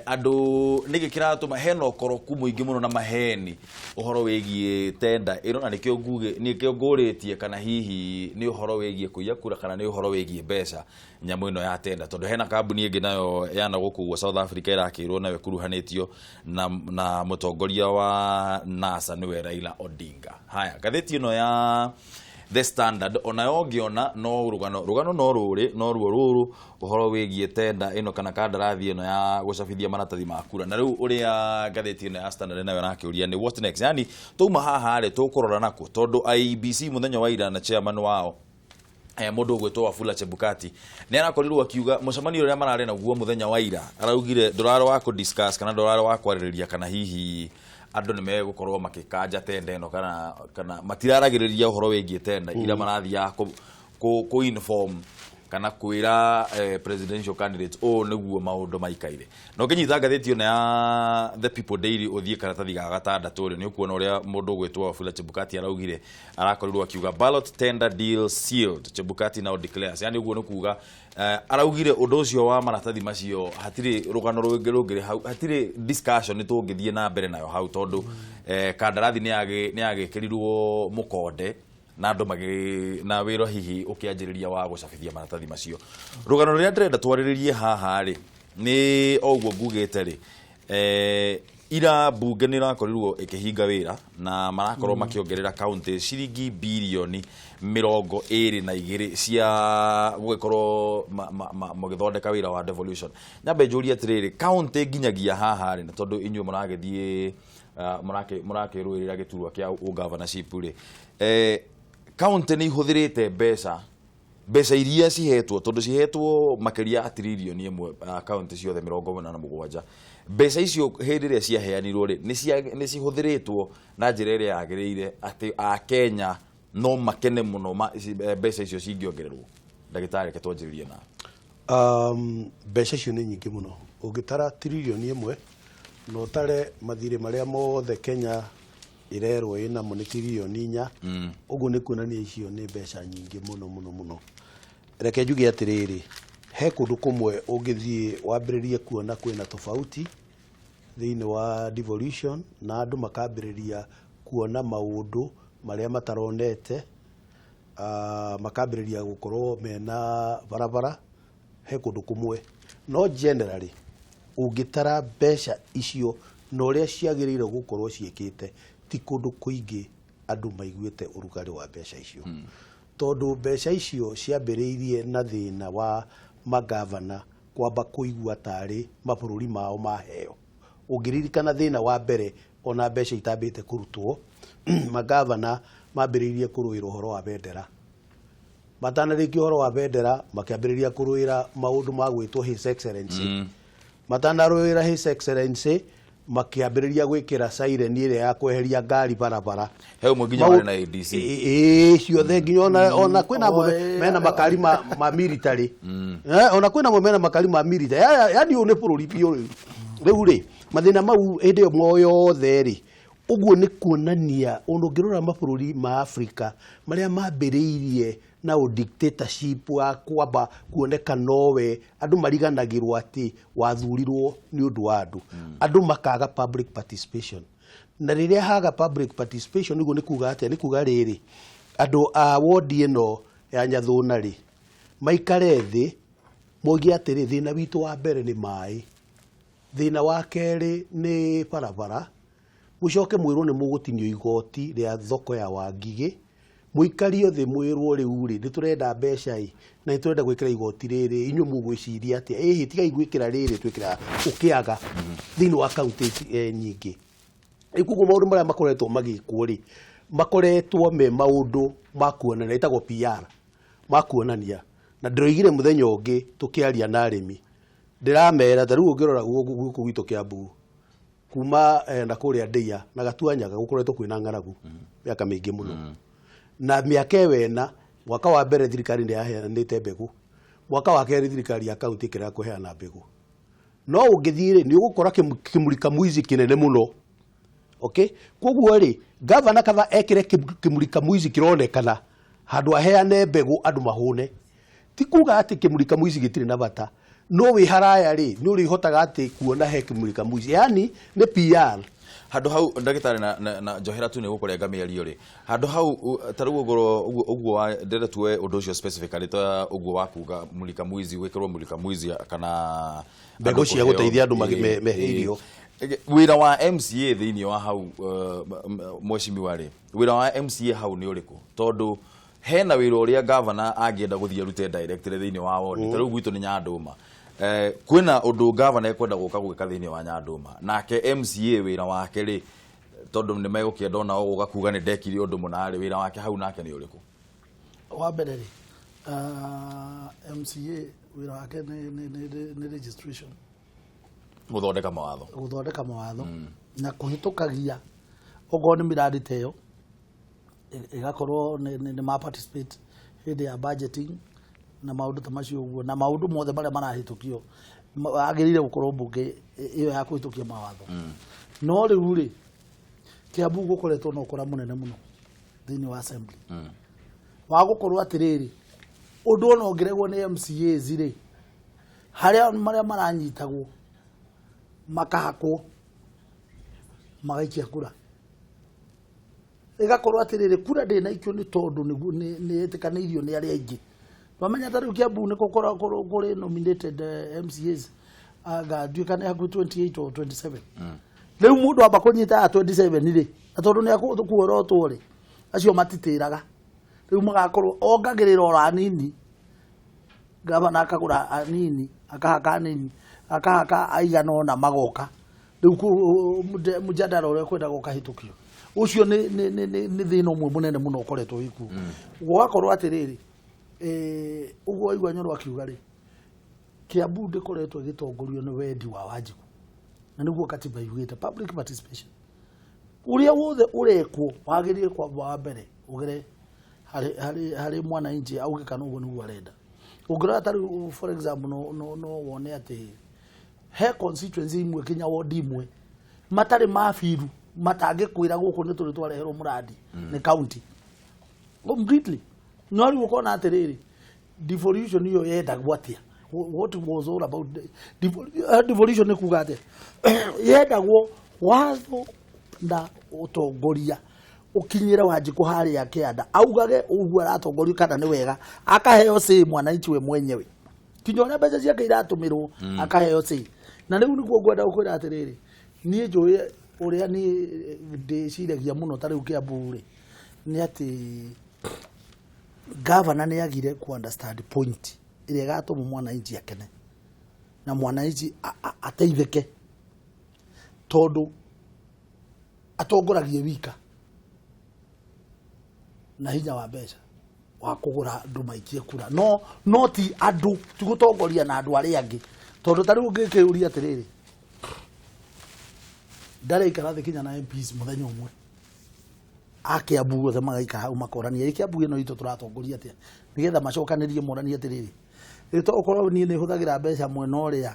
andũ nĩkĩ kĩratũma hena ũkoroku mũingĩ mũno na maheni ũhoro wĩgiĩ tenda ĩno. Na nĩkĩo nguge, nĩkĩo ngũrĩtie kana hihi nĩ ũhoro wĩgiĩ kũiya kura kana nĩ ũhoro wĩgiĩ mbeca, nyamũ ĩno ya tenda, tondũ hena kambuni ĩngĩ nayo yana gũkũ ũguo South Africa ĩrakĩrwo nayo ĩkuruhanĩtio na mũtongoria wa NASA, nĩwe Raila Odinga. Haya, ngathĩti ĩno ya The Standard onayo ngĩona no rũgano no rũrĩ no ruo rũrũ, ũhoro wĩgiĩ tenda ĩno kana kandarathi ĩno ya gũcabithia maratathi ma kura. Na rĩu ũrĩa ngathĩti ĩno ya Standard nayo ĩrakĩũria nĩ "What next?", yani twauma haha rĩ, tũkũrora nakũ? Tondũ IEBC mũthenya wa ira na chairman wao, mũndũ ũgwĩtwo Wafula Chebukati, nĩ arakorirwo akiuga mũcemanio ũrĩa mararĩ naguo mũthenya wa ira, araugire ndũrarĩ wa kũ-discuss kana ndũrarĩ wa kwarĩrĩria kana hihi andũ nĩ megũkorwo makĩkanja tenda ĩno kana matiraragĩrĩria ũhoro wĩgiĩ tenda ira marathiaga kũ inform kana kwĩra presidential candidates ũũ nĩguo maũndũ maikaire. Na ũkĩnyita ngathĩti ĩno ya The People Daily, ũthiĩ karatathi ga gatandatũ rĩ, nĩ ũkuona ũrĩa mũndũ ũgwĩtwo Wafula Chebukati araugire. Arakorirwo akiuga "Ballot tender deal sealed, Chebukati now declares", yani ũguo nĩ kuga araugire ũndũ ũcio wa maratathi macio hatirĩ rũgano rũngĩ rũngĩrĩ hau, hatirĩ discussion tũngĩthiĩ na mbere nayo hau, tondũ kandarathi nĩ yagĩkĩrirwo mũkonde na andũ magĩ na wĩra hihi ũkĩanjĩrĩria wa gũcabithia maratathi macio. Rũgano rũrĩa ndĩrenda twarĩrĩrie haha rĩ, nĩ o ũguo ngugĩte rĩ, ira mbunge nĩ ĩrakorirwo ĩkĩhinga wĩra na marakorwo makĩongerera kaunti ciringi bilioni 22 cia gũgĩkorwo magĩthondeka wĩra wa devolution. Nyambe njũrie atĩrĩrĩ, kaunti nginyagia haha rĩ, na tondũ inyuĩ mũragĩthiĩ mũrakĩrũĩrĩra gĩturwa kĩa ũgovernorship rĩ, kaunti nĩ ihũthĩrĩte mbeca iria cihetwo, tondũ cihetwo makĩria ya tiririoni 1, kaunti ciothe 87? Mbeca icio hĩndĩ ĩrĩa ciaheanirwo rĩ, nĩ cihũthĩrĩtwo na njĩra ĩrĩa yagĩrĩire atĩ akenya No makene mũno mbeca icio cingĩongererwo. Ndagĩtarĩ, reke twanjĩrĩrie na Mbeca icio nĩ nyingĩ mũno. Ũngĩtara 1 trillion na ũtare mathirĩ marĩa mothe Kenya ĩrerwo ĩnamo nĩ 4 trillion, ũguo nĩ kuonania icio nĩ mbeca nyingĩ mũno mũno mũno. Reke njuge atĩrĩrĩ, he kũndũ kũmwe ũngĩthiĩ wambĩrĩrie kuona kwĩna tofauti thĩinĩ wa devolution, na andũ makambĩrĩria kuona maũndũ marĩa mataronete, makambĩrĩria gũkorwo mena barabara he kũndũ kũmwe. No generally ũngĩtara mbeca icio na ũrĩa ciagĩrĩire gũkorwo ciĩkĩte, ti kũndũ kũingĩ andũ maiguĩte ũrugarĩ wa mbeca icio, tondũ mbeca icio ciambĩrĩirie na thĩna wa magavana kwamba kũigua tarĩ mabũrũri mao maheo. Ũngĩririkana thĩna wa mbere, ona mbeca itambĩte kũrutwo, magavana mambĩrĩirie kũrũĩra ũhoro wa bendera. Matanarĩkia ũhoro wa bendera, makĩambĩrĩria kũrũĩra maũndũ ma gwĩtwo His Excellency. Matanarũĩra His Excellency, makĩambĩrĩria gwĩkĩra siren ĩrĩa ya kweheria ngari barabara. He ũmwe nginya warĩ na ADC. Ĩĩ, ciothe nginya ona kwĩna amwe mena makari ma military. Ona kwĩna amwe mena makari ma military. Yani ũyũ nĩ bũrũri biũ. Rĩu rĩ, mathĩna mau hĩndĩ ĩyo yothe rĩ, ũguo nĩ kuonania ona ũngĩrora mabũrũri ma Afrika marĩa mambĩrĩirie na dictatorship wa kwamba kuoneka nowe, andũ mariganagĩrwo atĩ wathurirwo nĩ ũndũ wa andũ, andũ makaga public participation. Na rĩrĩa haga public participation, ũguo nĩ kuga atĩa? Nĩ kuga rĩrĩ, andũ a wodi ĩno ya Nyathũna rĩ, maikare thĩ moige atĩrĩ, thĩna witũ wa mbere nĩ maĩ, thĩna wa kerĩ nĩ barabara, mũcoke mwĩrwo nĩ mũgũtinio igoti rĩa thoko ya Wangigĩ. Mũikario thĩ mwĩrwo, rĩu rĩ, nĩ tũrenda mbeca ĩ, na nĩ tũrenda gwĩkĩra igoti rĩrĩ, inyuĩ mũgwĩciria atĩa? Ĩhĩ, tigai gwĩkĩra rĩrĩ, twĩkĩra ũkĩaga thĩinĩ wa kaunti nyingĩ. Rĩu koguo maũndũ marĩa makoretwo magĩkwo rĩ, makoretwo me maũndũ ma kuonania, ĩtagwo PR, ma kuonania. Na ndĩroigire mũthenya ũngĩ tũkĩaria na arĩmi, ndĩramera ta rĩu ũngĩrora gũkũ gwitũ Kiambu, kuma na kũrĩa Ndĩa na Gatuanyaga, gũkoretwo kwĩna ng'aragu mĩaka mĩingĩ mũno. Na mĩaka ĩyo ĩna, mwaka wa mbere thirikari nĩ yaheanĩte mbegũ, mwaka wa kerĩ thirikari ya kaunti ĩkĩrega kũheana mbegũ. No ũngĩthiĩ rĩ, nĩ ũgũkora kĩmurika mwizi kĩnene mũno. Okay, koguo rĩ, gavana kaba ekĩre kĩmurika mwizi kĩronekana handũ aheane mbegũ andũ mahũne. Ti kuga atĩ kĩmurika mwizi gĩtirĩ na bata, no wĩ haraya rĩ, nĩ ũrĩhotaga atĩ kuona he kĩmurika mwizi, yani nĩ PR. Handũ hau, ndagĩtarĩ, na njohera tu nĩ gũkũrenga mĩario rĩ, handũ hau ta rĩu ũguo ndĩrenda tuoe ũndũ ũcio specifically, ta ũguo wa kuga mulika mwizi, gwĩkĩrwo mulika mwizi kana mbegũ andũ cia kũheo. Gũteithia andũ mehe irio. Wĩra wa MCA thĩinĩ wa hau, mheshimiwa rĩ, wĩra wa MCA hau nĩ ũrĩkũ? Tondũ hena wĩra ũrĩa gavana angĩenda gũthiĩ arute directly thĩinĩ wa ward. Ta rĩu gwitũ nĩ Nyandũma, kwĩna ũndũ gavana ekwenda gũka gwĩka thĩinĩ wa Nyandũma, nake MCA wĩra wake rĩ, tondũ nĩ megũkĩenda onao gũka kuga nĩ ndekire ũndũ mũna rĩ, wĩra wake hau nake nĩ ũrĩkũ? Wa mbere rĩ, MCA wĩra wake nĩ registration. Gũthondeka mawatho. Gũthondeka mawatho na kũhĩtũkagia okorwo nĩ miradi ta ĩyo, ĩgakorwo nĩ ma participate hĩndĩ ya budgeting na maũndũ ta macio ũguo, na maũndũ mothe marĩa marahĩtũkio agĩrĩire gũkorwo mbunge ĩyo ya kũhĩtũkia mawatho. No rĩu rĩ, Kiambu gũkoretwo na ũkora mũnene mũno thĩinĩ wa assembly, wa gũkorwo atĩrĩrĩ, ũndũ ona ũngĩregwo nĩ MCAs rĩ, harĩa marĩa maranyitagwo makahakwo magaikia kura, ĩgakorwo atĩrĩrĩ, kura ndĩnaikio nĩ tondũ nĩ ĩtĩkanĩirio nĩ arĩa aingĩ. Wamenya ta rĩu Kiambu nĩ kũrĩ nominated MCAs anga nduĩka nĩ hakuhĩ 28 or 27. Rĩu mũndũ amba kũnyita aya 27 rĩ, na tondũ nĩ akũorotwo rĩ, acio matitĩraga. Rĩu magakorwo ongagĩrĩra oro anini, gavana akagũra anini, akahaka anini, akahaka aigana ũna, magoka rĩu mũjadala ũrĩa kwendaga ũkahĩtũkio. Ũcio nĩ thĩna ũmwe mũnene mũno ũkoretwo wĩkuo. Gũgakorwo atĩrĩrĩ, ũguo waigua Nyoro akiuga rĩ, Kiambu ndĩkoretwo ĩgĩtongorio nĩ wendi wa Wanjikũ, na nĩguo katiba yugĩte public participation. Ũrĩa wothe ũrekwo wagĩrĩire kwamba wa mbere ũgere Harĩ mwananchi auge kana ũguo nĩguo arenda. Ũngĩrora ta rĩu, for example, no wone atĩ he constituency imwe kinya ward imwe matarĩ mabiru matangĩkwĩra gũkũ nĩ tũrĩ twareherwo mũrandi nĩ county completely. No rĩu ũkona atĩrĩrĩ, devolution ĩyo yendagwo atĩa? What was all about devolution? Nĩ kuga atĩa? Yendagwo watho na ũtongoria ũkinyĩre Wanjikũ harĩa kĩanda, augage ũguo aratongorio kana nĩ wega, akaheo say mwananchi we mwenyewe kinya ũrĩa mbeca ciake iratũmĩrwo, akaheo say. Na rĩu nĩguo ngwenda gũkwĩra atĩrĩrĩ, niĩ njũĩ ũrĩa niĩ ndĩciragia mũno ta rĩu Kĩambu rĩ, nĩ atĩ gavana nĩ agire ku understand point ĩrĩa ĩgatũma mwananchi akene na mwananchi ateithĩke, tondũ atongoragie wika na hinya wa mbeca wa kũgũra andũ maikie kura, no ti andũ, ti gũtongoria na andũ arĩa angĩ. Tondũ ta rĩu ũngĩkĩũria atĩrĩrĩ, ndarĩikara thĩ kinya na MPs mũthenya ũmwe a Kiambu othe magaikara hau makorania, ĩ Kiambu ĩno itũ tũratongoria atĩa, nĩgetha macokanĩrie moranie atĩrĩrĩ, ĩ to ũkorwo niĩ nĩ hũthagĩra mbeca mwena ũrĩa,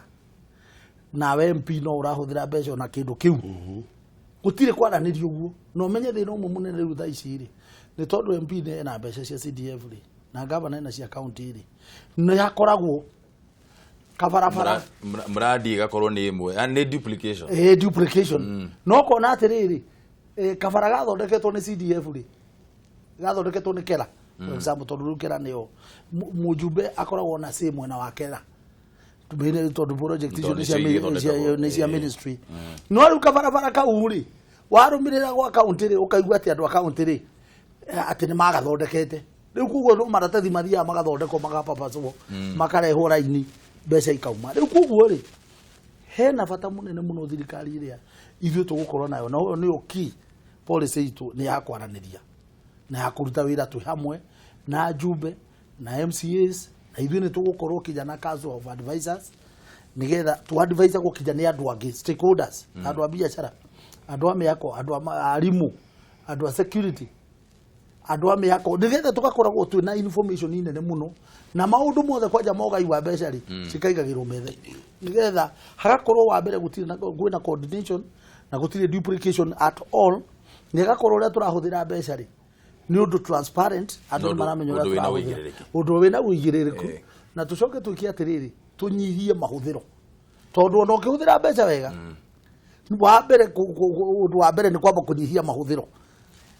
nawe MP no ũrahũthĩra mbeca ona kĩndũ kĩu, gũtirĩ kwaranĩrio ũguo. Na ũmenye thĩna ũmwe mũnene rĩu thaa ici rĩ, nĩ tondũ MP nĩ ena mbeca cia CDF rĩ, na gavana ena cia county rĩ, nĩ hakoragwo kabarabara Mradi ĩgakorwo nĩ ĩmwe. Ah, nĩ duplication. Ĩ duplication. No kona atĩrĩrĩ, kabara gathondeketwo nĩ CDF rĩ, gathondeketwo nĩ Kera, for example, tondũ rĩu Kera nĩyo mũjumbe akoragwo na say mwena wa Kera. Tondũ project icio Tondũ nĩ cia nĩcio igĩthondekagwo. nĩ cia ministry. No rĩu kabarabara kau rĩ, warũmĩrĩra gwa county rĩ, ũkaigua atĩ andũ a county rĩ, atĩ nĩ magathondekete rĩu. Koguo no maratathi mathiaga magathondekwo, magapapacwo, makarehwo raini, mbeca ikauma. Rĩu koguo rĩ, hena bata mũnene mũno thirikari ĩrĩa ithuĩ tũgũkorwo nayo, na ũyũ nĩyo key policy itũ, nĩ ya kwaranĩria na ya kũruta wĩra twĩ hamwe na njumbe na MCAs, na ithuĩ nĩ tũgũkorwo kinya na council of advisors, nĩgetha tu advise gũkinya nĩ andũ angĩ, stakeholders, andũ a biacara, andũ a mĩako, andũ a arimũ, andũ a security, andũ a mĩako, nĩgetha tũgakoragwo twĩ na information nene mũno na maũndũ mothe, kwanja mogai wa mbeca rĩ, cikaigagĩrwo metha nĩgetha hagakorwo wa mbere gũtirĩ na kwĩna coordination na gũtirĩ duplication at all, na ĩgakorwo ũrĩa tũrahũthĩra mbeca rĩ, nĩ ũndũ transparent, andũ Na nĩ maramenya ũrĩa ũndũ wĩna tũrahũthĩra. ũigĩrĩrĩki. Ũndũ wĩna ũigĩrĩrĩku. Na tũcoke twĩke atĩrĩrĩ, tũnyihie mahũthĩro, tondũ ona ũkĩhũthĩra mbeca wega, wa mbere ũndũ wa mbere nĩ kwamba kũnyihia mahũthĩro,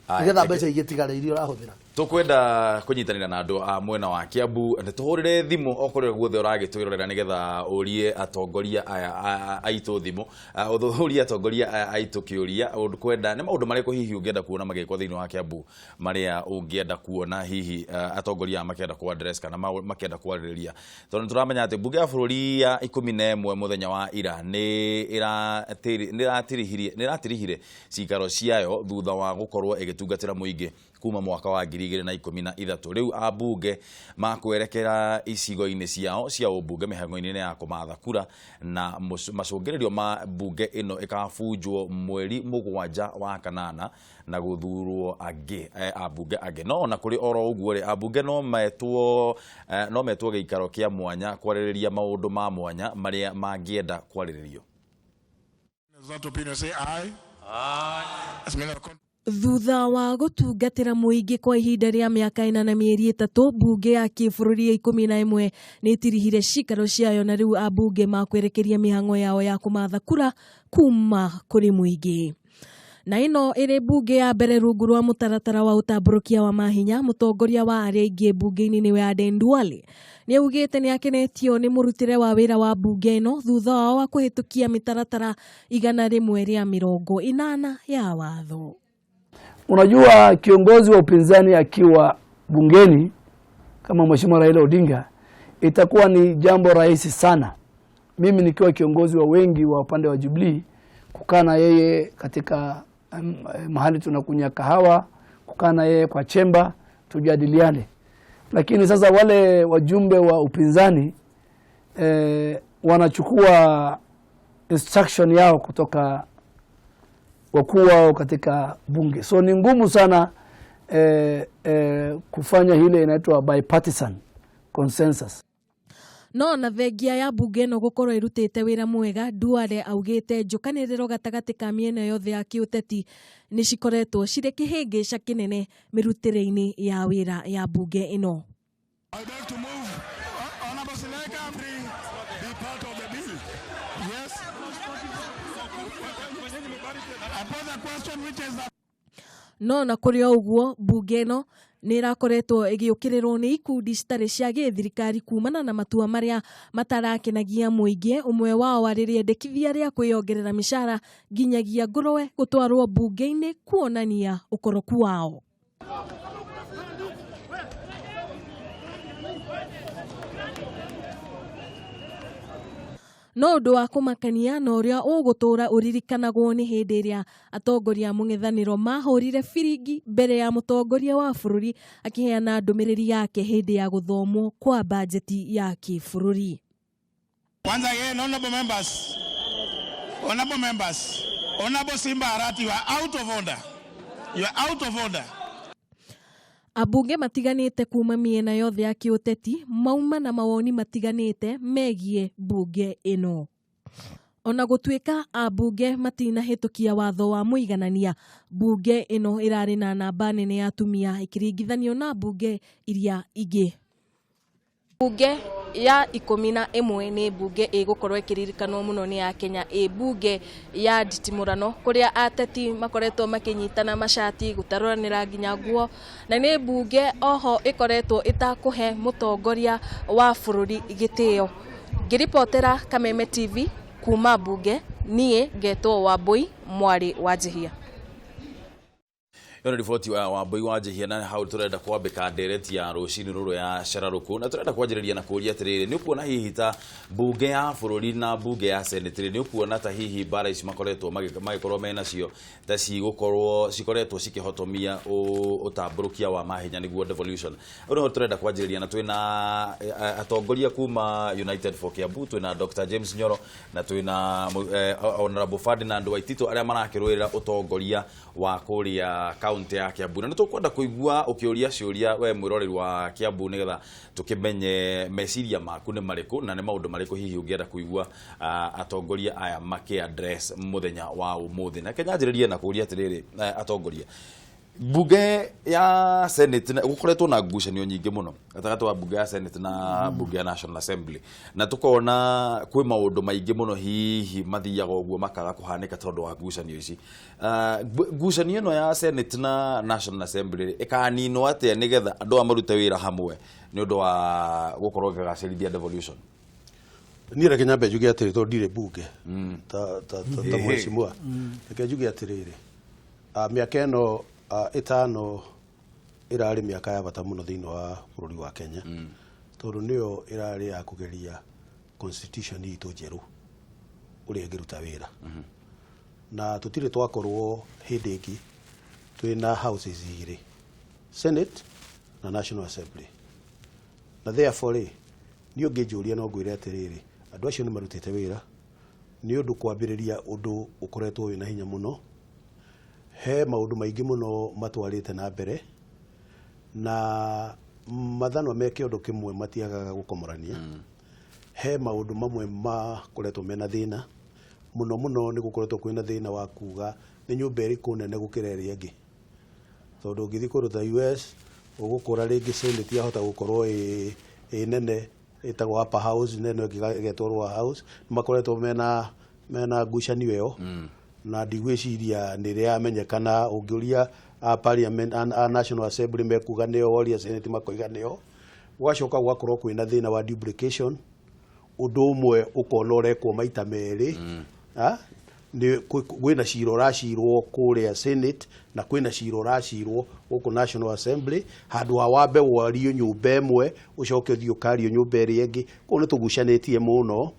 Aya, nĩgetha mbeca igĩtigare iria ũrahũthĩra. Tukwenda kunyitanira na andu a mwena wa Kiambu, nĩ tũhũrĩre thimũ o kũrĩa guothe ũragĩtwĩrorera, nĩgetha ũrie atongoria aya aitũ thimũ. Ũrie atongoria aya aitũ kĩũria ũkwenda, nĩ maũndũ marĩkũ hihi ũngĩenda kuona magĩkwo thĩinĩ wa Kiambu, marĩa ũngĩenda kuona hihi atongoria aya makĩenda ku address kana makĩenda kwarĩrĩria, tondũ nĩ tũramenya atĩ mbunge ya bũrũri ya 11 mũthenya wa ira nĩ ĩratirihire cikaro ciayo thutha wa gũkorwo ĩgĩtungatĩra mũingĩ kuma mwaka wa 2013. Rĩu ambunge makwerekera icigo-inĩ ciao cia ũmbunge mĩhang'o-inĩ ya kũmatha kura, na macũngĩrĩrio ma mbunge ĩno ĩkabunjwo mweri 7 wa kanana na gũthurwo angĩ, ambunge angĩ. No ona kũrĩ oro ũguo rĩ, ambunge no metwo gĩikaro kĩa mwanya kwarĩrĩria maũndũ ma mwanya marĩa mangĩenda kwarĩrĩrio. That opinion, say aye. Aye. As many are Thutha wa gũtungatĩra mũingĩ kwa ihinda rĩa mĩaka 4 na mĩeri 3, mbunge ya kĩbũrũri ya 11 nĩ ĩtirihire cikaro ciayo, na rĩu ambunge makwerekeria mĩhang'o yao ya kũmatha kura kuma kũrĩ mũingĩ. Na ĩno ĩrĩ mbunge ya mbere rungu rwa mũtaratara wa ũtambũrũkia wa mahinya. Mũtongoria wa arĩa aingĩ mbunge-inĩ nĩwe Aden Duale nĩ augĩte nĩ akenetio nĩ mũrutĩre wa wĩra wa mbunge ĩno thutha wao wa kũhĩtũkia mĩtaratara 180 ya watho. Unajua, kiongozi wa upinzani akiwa bungeni kama Mheshimiwa Raila Odinga, itakuwa ni jambo rahisi sana mimi nikiwa kiongozi wa wengi wa upande wa Jubilee kukaa na yeye katika mahali tunakunywa kahawa, kukaa na yeye kwa chemba tujadiliane. Lakini sasa wale wajumbe wa upinzani wanachukua instruction yao kutoka wakuu wao katika bunge, so ni ngumu sana. kufanya ile inaitwa bipartisan consensus. No na thengia ya mbunge ĩno gũkorwo ĩrutĩte wĩra mwega, Duale augĩte njũkanĩrĩro gatagatĩ ka mĩena yothe ya kĩũteti nĩ cikoretwo cirĩ kĩhĩngĩca kĩnene mĩrutĩre-inĩ ya wĩra ya mbunge ĩno. I beg to move. Honorable Sileka, be part of the bill. Yes. I pose a question which is that No na kũrĩ o ũguo, mbunge ĩno nĩ ĩrakoretwo ĩgĩũkĩrĩrwo nĩ ikundi citarĩ cia gĩthirikari kumana na matua marĩa matarakenagia mũingĩ, ũmwe wao arĩ rĩendekithia rĩa kwĩyongerera mĩcara nginyagia ngũrwe gũtwarwo mbunge-inĩ kuonania ũkoroku wao. No ũndũ wa kũmakania na ũrĩa ũgũtũũra ũririkanagwo nĩ hĩndĩ ĩrĩa atongoria a mũng'ethanĩro mahũrire biringi mbere ya mũtongoria wa bũrũri akĩheana ndũmĩrĩri yake hĩndĩ ya gũthomwo kwa bajeti ya kĩbũrũri. Once again, honorable members, honorable members, Honorable Simba Arati, you are out of order. You are out of order. Ambunge matiganĩte kuma mĩena yothe ya kĩũteti mauma na mawoni matiganĩte megiĩ mbunge ĩno. Ona gũtuĩka ambunge matinahĩtũkia watho wa mũiganania, mbunge ĩno ĩrarĩ na namba nene ya atumia ĩkĩringithanio na mbunge iria ingĩ. Mbunge ya 11 nĩ mbunge ĩgũkorwo ĩkĩririkanwo mũno nĩ Akenya, ĩ mbunge ya nditimũrano kũrĩa ateti makoretwo makĩnyitana macati gũtarũranĩra nginya nguo, na nĩ mbunge oho ĩkoretwo ĩtakũhe mũtongoria wa bũrũri gĩtĩo. Ngĩribotera Kameme TV kuma mbunge, niĩ ngetwo Wambui mwarĩ wa Njihia. Ĩyo nĩ riboti ya Wambui wa Njihia, na hau tũrenda kwambĩka ndereti ya rũcinĩ rũrũ ya cararũkũ, na tũrenda kwanjĩrĩria na kũũria atĩrĩrĩ, nĩ ũkuona hihi ta mbunge ya bũrũri na mbunge ya senate rĩ, nĩ ũkuona ta hihi mbara ici makoretwo magĩkorwo menacio ta cigũkorwo cikoretwo cikĩhotomia ũtambũrũkia wa mahenya nĩguo devolution? Hau nĩho tũrenda kwanjĩrĩria, na twĩna atongoria kuma United for Kiambu, twĩna Dr. James Nyoro na twĩna Honorable Ferdinand Waitito arĩa marakĩrũĩrĩra ũtongoria wa kũrĩa kaunti ya Kiambu. Na nĩ tũkwenda kũigua ũkĩũria ciũria we mwĩroreri wa Kiambu, nĩgetha tũkĩmenye meciria maku nĩ marĩkũ na nĩ maũndũ marĩkũ hihi ũngĩenda kũigua atongoria aya makĩ address mũthenya wa ũmũthĩ. Na Kenya njanjĩrĩrie na kũũria atĩrĩrĩ, atongoria, mbunge ya Senate gũkoretwo na ngucanio nyingĩ mũno gatagatĩ wa mbunge ya Senate na mbunge ya National Assembly, na tukona kwĩ maũndũ maingĩ mũno hihi mathiaga ũguo makaga kũhanĩka tondũ wa ngucanio ici. Ngucanio ĩno ya Senate na National Assembly rĩ, ĩkaninwo atĩa nĩgetha andũ aya marute wĩra hamwe nĩ ũndũ wa gũkorwo ĩkĩgacĩrithia devolution? Niĩ reke nyambe njuge atĩrĩ, tondũ ndirĩ mbunge ta mheshimiwa, reke njuge atĩrĩrĩ, mĩaka ĩno 5 ĩrarĩ mĩaka ya bata mũno thĩinĩ wa bũrũri wa Kenya, tondũ nĩyo ĩrarĩ ya kũgeria constitution itũ njerũ ũrĩa ĩngĩruta wĩra, na tũtirĩ twakorwo hĩndĩ ĩngĩ twĩna houses igĩrĩ, Senate na National Assembly. Na therefore rĩ, niĩ ũngĩnjũria no ngwĩre atĩrĩrĩ, andũ acio nĩ marutĩte wĩra nĩ ũndũ kwambĩrĩria ũndũ ũkoretwo wĩna hinya mũno. He maũndũ maingĩ mũno matwarĩte na mbere, na mathanwa me kĩondo kĩmwe matiagaga gũkomorania. He maũndũ mamwe makoretwo mena thĩna mũno mũno, nĩ gũkoretwo kwĩna thĩna wa kuga nĩ nyũmba ĩrĩkũ nene gũkĩra ĩrĩa ĩngĩ, tondũ ũngĩthiĩ kũndũ ta US ũgũkora rĩngĩ Senate yahota gũkorwo ĩ nene ĩtagwo upper house, nene ĩngĩ ĩgetwo lower house. Nĩ makoretwo mena ngucanio ĩyo, na ndigwĩciria nĩ ĩrĩ yamenyekana. Ũngĩũria a parliament, a National Assembly mekuga nĩyo, woria Senate makoiga nĩyo. Gũgacoka gũgakorwo kwĩna thĩna wa duplication, ũndũ ũmwe ũkona ũrekwo maita merĩ. Nĩ kwĩna cira ũracirwo kũrĩa Senate na kwĩna cira ũracirwo gũkũ National Assembly, handũ ha wambe wario nyũmba ĩmwe ũcoke ũthiĩ ũkario nyũmba ĩrĩa ĩngĩ. Kũu nĩ tũgucanĩtie mũno.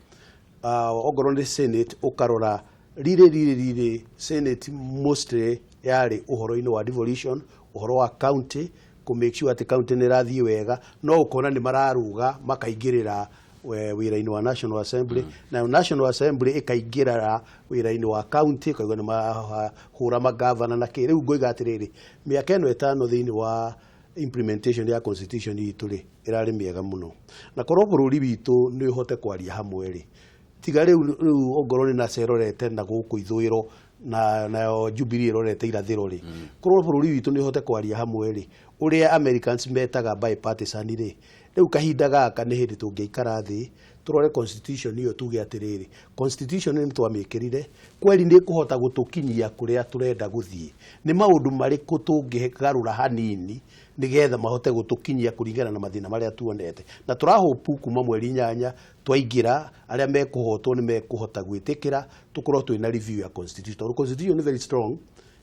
Ongorwo nĩ Senate ũkarora rĩrĩ rĩrĩ rĩrĩ, Senate mostly yarĩ ũhoro-inĩ wa devolution, ũhoro wa county, kũ make sure atĩ county nĩ ĩrathiĩ wega, no ũkona nĩ mararuga makaingĩrĩra Wĩra-inĩ wa National Assembly, nayo National Assembly ĩkaingĩra wĩra-inĩ wa county, ũkaigua nĩ mahũra magavana na kĩ. Rĩu ngoiga atĩrĩrĩ, mĩaka ĩno 5 thĩinĩ wa implementation ya constitution itũ rĩ, ĩrarĩ mĩega mũno, na korwo bũrũri witũ nĩ ũhote kwaria hamwe rĩ, tiga rĩu ongorwo nĩ NASA ĩrorete na gũkũ ithũĩro na nayo Jubilee ĩrorete irathĩro rĩ, korwo bũrũri witũ nĩ ũhote kwaria hamwe rĩ, ũrĩa Americans metaga bipartisan rĩ, rĩu kahinda gaka nĩ hĩndĩ tũngĩikara thĩ tũrore constitution ĩyo, tuge atĩrĩrĩ, constitution nĩ twamĩkĩrire kweri, nĩ kũhota gũtũkinyia kũrĩa tũrenda gũthiĩ, nĩ maũndũ marĩkũ tũngĩgarũra hanini nĩgetha mahote gũtũkinyia kũringana na mathĩna marĩa tuonete, na tũrahopu kuma mweri 8 twaingĩra, arĩa mekũhotwo nĩ mekũhota gwĩtĩkĩra tũkorwo twĩna review ya constitution, tondũ constitution nĩ very strong,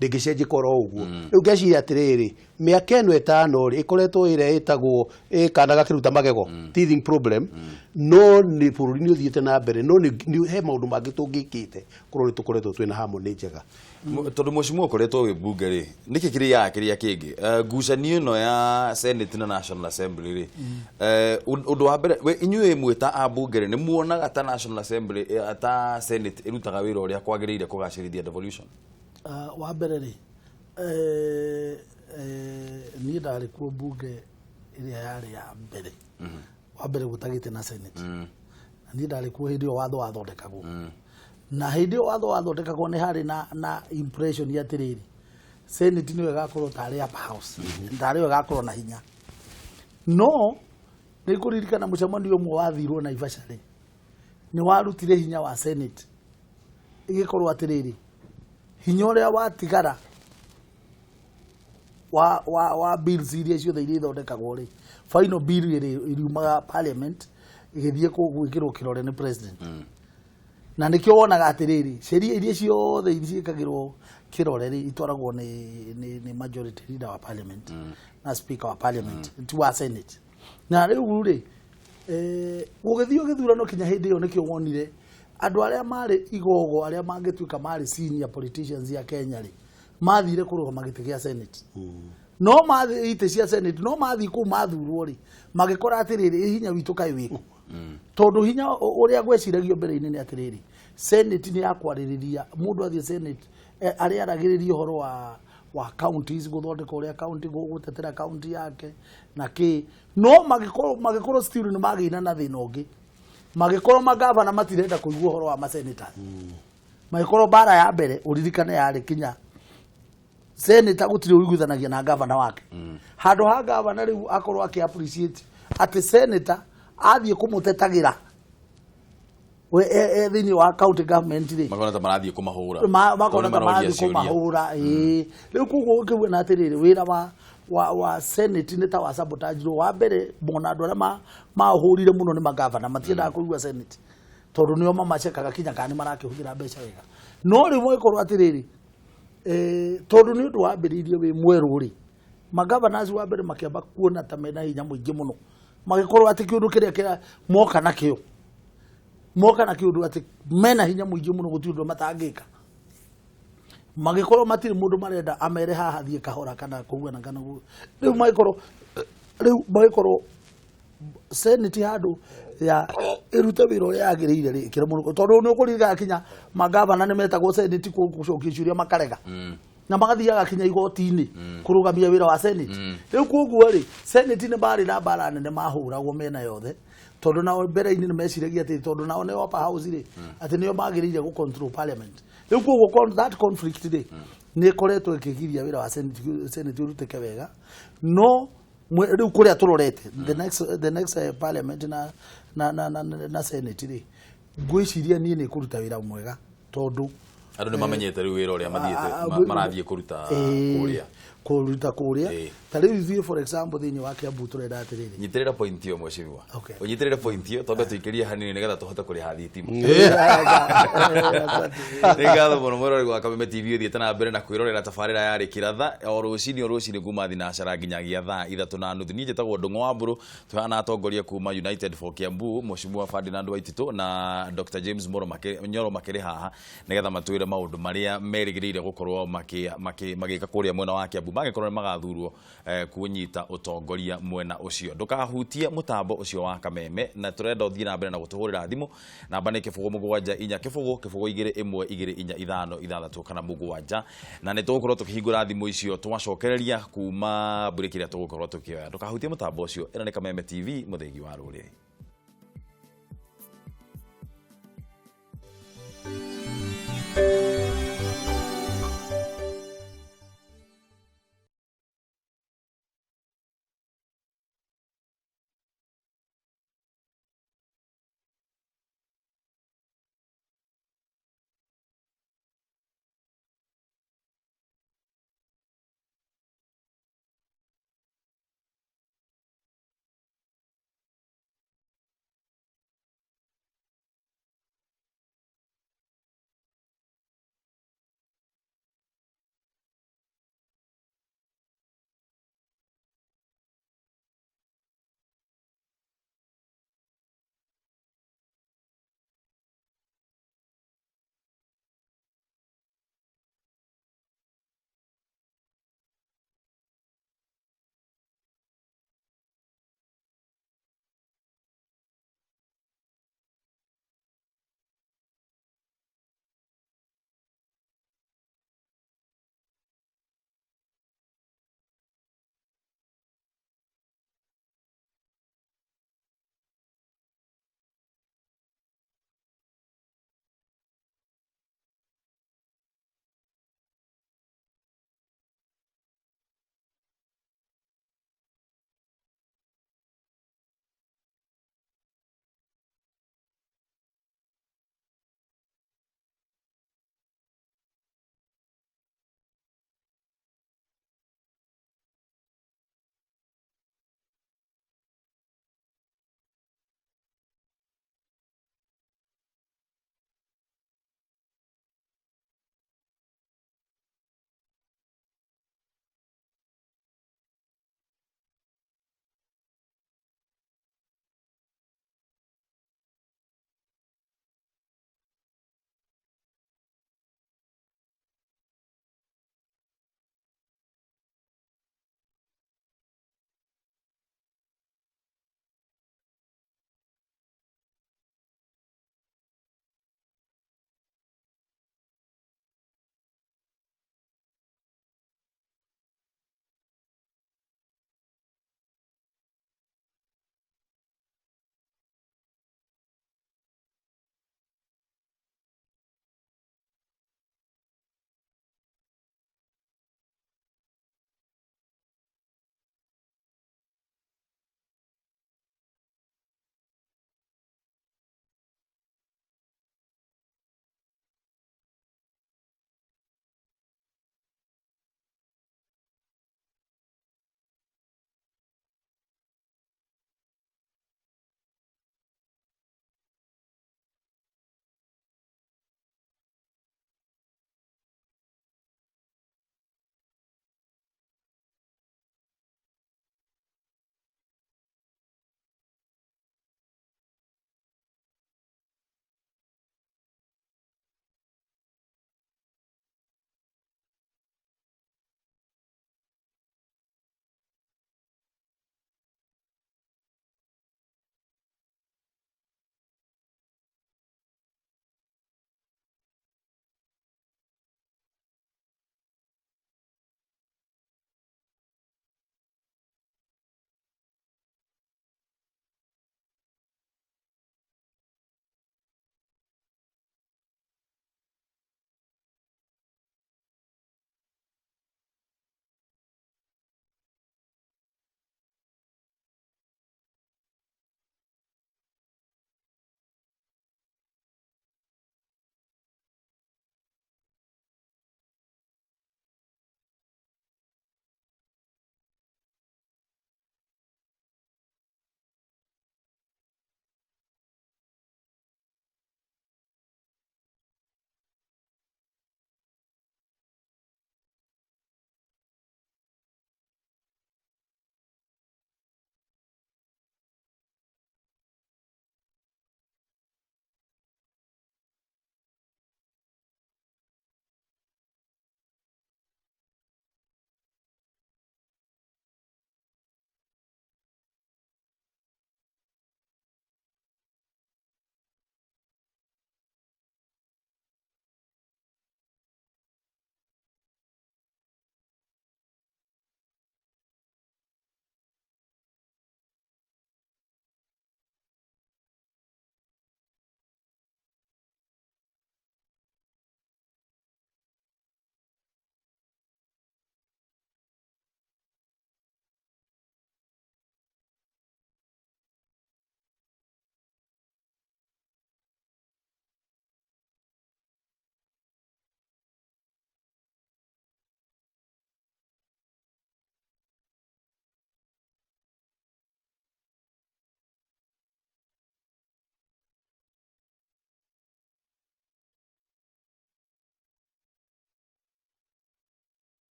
ndĩngĩcenjeka oro ũguo. Rĩu ngeciria atĩrĩrĩ, mĩaka ĩno 5 rĩ, ĩkoretwo ĩrĩa ĩtagwo kana gakĩruta magego, teething problem, no nĩ bũrũri nĩ ũthiĩte na mbere, no nĩ he maũndũ mangĩ tũngĩkĩte korwo nĩ tũkoretwo twĩna harmony njega. Tondũ mheshimiwa ũkoretwo wĩ mbunge rĩ, nĩkĩ kĩrĩaga kĩrĩa kĩngĩ? Ngucanio ĩno ya Senate na National Assembly rĩ, ũndũ wa mbere, we inyuĩ mwĩ ta ambunge rĩ, nĩ muonaga ta National Assembly, ta Senate ĩrutaga wĩra ũrĩa kwagĩrĩire kũgacĩrithia devolution? Wa mbere rĩ, niĩ ndarĩ kuo mbunge ĩrĩa yarĩ ya mbere, wa mbere gũtagĩte na Senate, na niĩ ndarĩ kuo hĩndĩ ĩyo watho wathondekagwo, na hĩndĩ ĩyo watho wathondekagwo nĩ harĩ na impression ya atĩrĩrĩ, Senate nĩyo ĩgakorwo tarĩ upper house, tarĩ yo ĩgakorwo na hinya. No nĩ ngũririkana mũcemanio ũmwe wathirwo Naivasha rĩ, nĩ warutire hinya wa Senate, ĩgĩkorwo atĩrĩrĩ, hinya ũrĩa watigara wa bills iria ciothe iria ithondekagwo rĩ, final bill ĩrĩ iriumaga parliament ĩgĩthiĩ gwĩkĩrwo kĩrore nĩ president. Na nĩkĩo wonaga atĩrĩrĩ, sheria iria ciothe ciĩkagĩrwo kĩrore rĩ, itwaragwo nĩ majority leader wa parliament na speaker wa parliament, ti wa Senate. Na rĩu rĩ, gũgĩthiĩ gĩthurano kinya hĩndĩ ĩyo, nĩkĩo wonire andũ arĩa marĩ igogo, arĩa mangĩtuĩka marĩ senior politicians ya Kenya rĩ, mathire kũrũgama gĩtĩ gĩa Senate, no mathi itĩ cia Senate, no mathiĩ kũu mathurwo rĩ, magĩkora atĩrĩrĩ, ĩ hinya witũ kaĩ wĩkũ? Tondũ hinya ũrĩa gweciragio mbere-inĩ nĩ atĩrĩrĩ, Senate nĩ ya kwarĩrĩria, mũndũ athiĩ Senate, arĩa aragĩrĩria ũhoro wa counties, gũthondeka ũrĩa county, gũtetera county yake na kĩ. No magĩkorwo still nĩ magĩina na thĩna ũngĩ, magĩkorwo magavana matirenda kũigua ũhoro wa masenators, magĩkorwo mbara ya mbere, ũririkane, yarĩ kinya senator gũtirĩ ũiguithanagia na gavana wake. Handũ ha gavana rĩu akorwo akĩ appreciate atĩ senator athiĩ kũmũtetagĩra we thĩinĩ wa county government rĩ, Makona ta marathiĩ kũmahũra. Makona Tondũ ta nĩ maroria marathiĩ ciũria. Kũmahũra, ĩĩ. Rĩu koguo ũkĩuga atĩrĩrĩ, wĩra wa Senate nĩ ta wa sabotage. Wa mbere mona andũ arĩa maũhũrire mũno nĩ magavana, matiendaga kũigua Senate tondũ nĩo mamacekaga kinya kana nĩ marakĩhũthĩra mbeca wega. No rĩu magĩkorwo atĩrĩrĩ, tondũ nĩ ũndũ wambĩrĩirie wĩ mwerũ rĩ, magavanasi wa mbere makĩamba kuona ta mena hinya mũingĩ mũno, magĩkorwo atĩ kĩũndũ kĩrĩa kĩra moka nakĩo, moka na kĩũndũ atĩ mena hinya mũingĩ mũno, gũtirĩ ũndũ matangĩka. Magĩkorwo matirĩ mũndũ marenda amere haha thiĩ kahora kana kũguana kana rĩu magĩkorwo Senate handũ ya ĩrute wĩra ũrĩa yagĩrĩire rĩ, ĩkĩremwo, tondũ nĩ ũkũririkana kinya magavana nĩ metagwo Senate gũcokia ciũria, makarega, na magathiaga kinya igoti-inĩ kũrũgamia wĩra wa Senate. Rĩu koguo rĩ, Senate nĩ marĩ na mbara nene, mahũragwo mĩena yothe, tondũ nao mbere-inĩ nĩ meciragia atĩ tondũ nao nĩo upper house rĩ, atĩ nĩo magĩrĩire gũ control parliament. Rĩu koguo that conflict rĩ, nĩ ĩkoretwo ĩkĩgiria wĩra wa Senate ũrutĩke wega. No rĩu kũrĩa tũrorete the next parliament na Senate rĩ, ngwĩciria niĩ nĩ kũruta wĩra mwega tondũ Andũ nĩ mamenyete rĩu wĩra ũrĩa mathiĩte marathiĩ kũruta kũrĩa. Kũruta kũrĩa. Ta rĩu ithuĩ, for example, thĩinĩ wa Kiambu tũrenda atĩrĩrĩ, Nyitĩrĩra point ĩyo, mheshimiwa. Okay. Ũnyitĩrĩre point ĩyo, twambe tũikĩrie hanini nĩgetha tũhote kũrĩha thitima. Nĩ ngatho mũno mwĩroreri wa Kameme TV ũthiĩte na mbere na kwĩrorera tabarĩra ya Rĩkĩratha o rũcinĩ kuma thinacara nginyagia thaa 3:30. Niĩ njĩtagwo Ndũng'ũ wa Mbũrũ. Tũhana atongoria kuma United for Kiambu, Mheshimiwa Ferdinand Waititũ na Dr James Moro Nyoro makĩrĩ haha nĩgetha matwĩre maũndũ marĩa merĩgĩrĩire gũkorwo magĩka kũrĩa mwena wa Kiambu. Mangĩkorwo nĩ magathurwo kũnyita ũtongoria mwena ũcio. Ndũkahutie mũtambo ũcio wa Kameme, na tũrenda ũthiĩ na mbere na gũtũhũrĩra thimũ. Namba nĩ 0 7 4 0 0 2 1 2 4 5 6 kana 7, na nĩ tũgũkorwo tũkĩhingũra thimũ icio twacokereria kuma break ĩrĩa tũgũkorwo tũkĩoya. Ndũkahutie mũtambo ũcio. Ĩno nĩ Kameme TV, mũthĩgi wa rũrĩrĩ.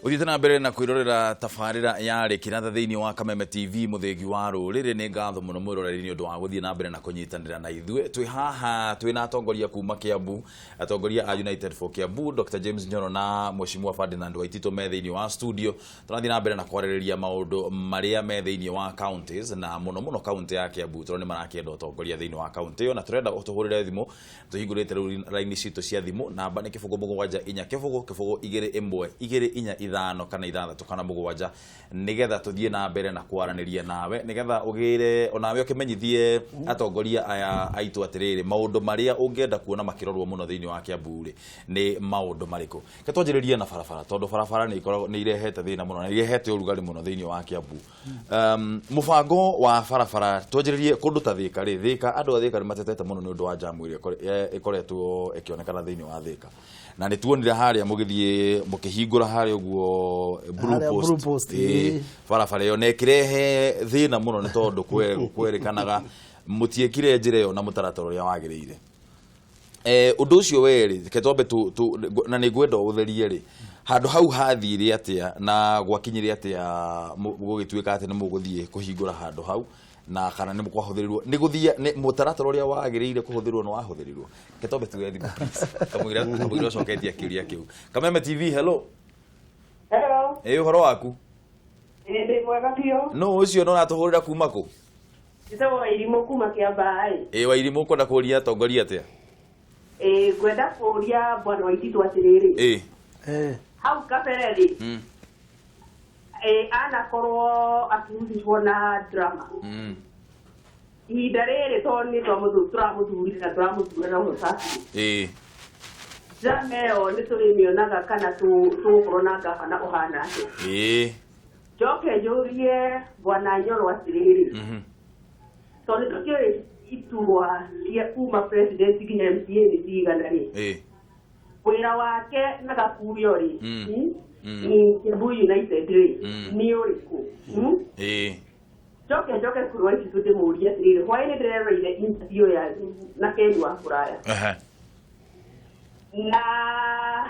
Uthiĩte na mbere na kwĩrorera tabarĩra ya Rĩkĩratha thĩinĩ wa Kameme TV mũthĩgi wa rũrĩrĩ. Nĩ ngatho mũno mwĩroreri nĩ ũndũ wa gũthiĩ na mbere na kũnyitanĩra na ithuĩ. Twĩ haha twĩ na atongoria kuma Kiambu, atongoria a United for Kiambu, Dr. James Nyoro na Mheshimiwa Ferdinand Waititũ me thĩinĩ wa studio. Tũrathiĩ na mbere na kwarĩrĩria maũndũ marĩa me thĩinĩ wa counties, na mũno mũno kaunti ya Kiambu, tondũ nĩ marakĩenda ũtongoria thĩinĩ wa kaunti ĩyo, na tũrenda ũtũhũrĩre thimũ. Tũhingũrĩte rĩu raini citũ cia thimũ, namba nĩ 0 7 4 0 0 2 1 2 4 5 kana 6 kana 7, nigetha tuthie na mbere na kwaranĩria nawe, nigetha ugire onawe ũkĩmenyithie atongoria aya aitũ atĩrĩrĩ, maũndũ marĩa ũngĩenda kuona makĩrorwo mũno thĩinĩ wa Kiambu rĩ nĩ maũndũ marĩkũ. Reke twanjĩrĩrie na barabara, tondũ barabara nĩ ikoragwo nĩ irehete thĩna mũno na irehete ũrugarĩ mũno thĩinĩ wa Kiambu. Mũbango wa barabara, twanjĩrĩrie kũndũ ta Thika rĩ, Thika andũ a Thika nĩ matetete mũno nĩ ũndũ wa jamu ĩrĩa ĩkoretwo ĩkĩonekana thĩinĩ wa Thika, na nĩ tuonire harĩa mũgĩthiĩ mũkĩhingũra harĩa ũguo Blue Harĩa Post, Blue Post, ĩĩ. Barabara ĩyo na ĩkĩrehe thĩna mũno nĩ tondũ kwerĩkanaga mũtiĩkire njĩra ĩyo na mũtaratara ũrĩa wagĩrĩire. Ũndũ ũcio werĩ, reke twambe na nĩ ngwenda ũtherie rĩ, handũ hau hathire atĩa na gwakinyire atĩa gũgĩtuĩka atĩ nĩ mũgũthiĩ kũhingũra handũ hau, na kana nĩ kwahũthĩrirwo nĩ gũthiĩ nĩ mũtaratara ũrĩa wagĩrĩire kũhũthĩrwo nĩ wahũthĩrirwo. Reke twambe tuge thimũ please, kamũira ũcoketie kĩũria kĩu. Kameme TV, hello. Hello. Ĩ, ũhoro waku? Ĩ, ndĩ mwega biũ. No ũcio no ũratũhũrĩra kuma kũ? Njĩtagwo Wairimũ kuma Kĩambaa ĩ. Ĩ, Wairimũ, ũkwenda kũũria atongoria atĩa? Ĩ, ngwenda kũũria bwana Waititũ atĩrĩrĩ. Ĩ. Hau kabere rĩ, ĩ, anakorwo akĩhusishwo na drama. Ihinda rĩrĩ tondũ nĩ tũramũthurire na tũramũthura na ũhoti. Drama ĩyo nĩ tũrĩmĩonaga kana tũgũkorwo na gavana ũhana atĩa? Njoke njũrie bwana Nyoro atĩrĩrĩ, tondũ nĩ tũkĩũĩ iturwa cia kuma president nginya MCA nĩ cigana rĩ, wĩra wake na Gakurio rĩ, ni Kiambu United rĩ, nĩ ũrĩkũ? Njoke njoke kũrĩ Waititũ ndĩmũrie atĩrĩrĩ, hwaĩ-inĩ ndĩreroreire interview ya na Ken wa Kũraya, na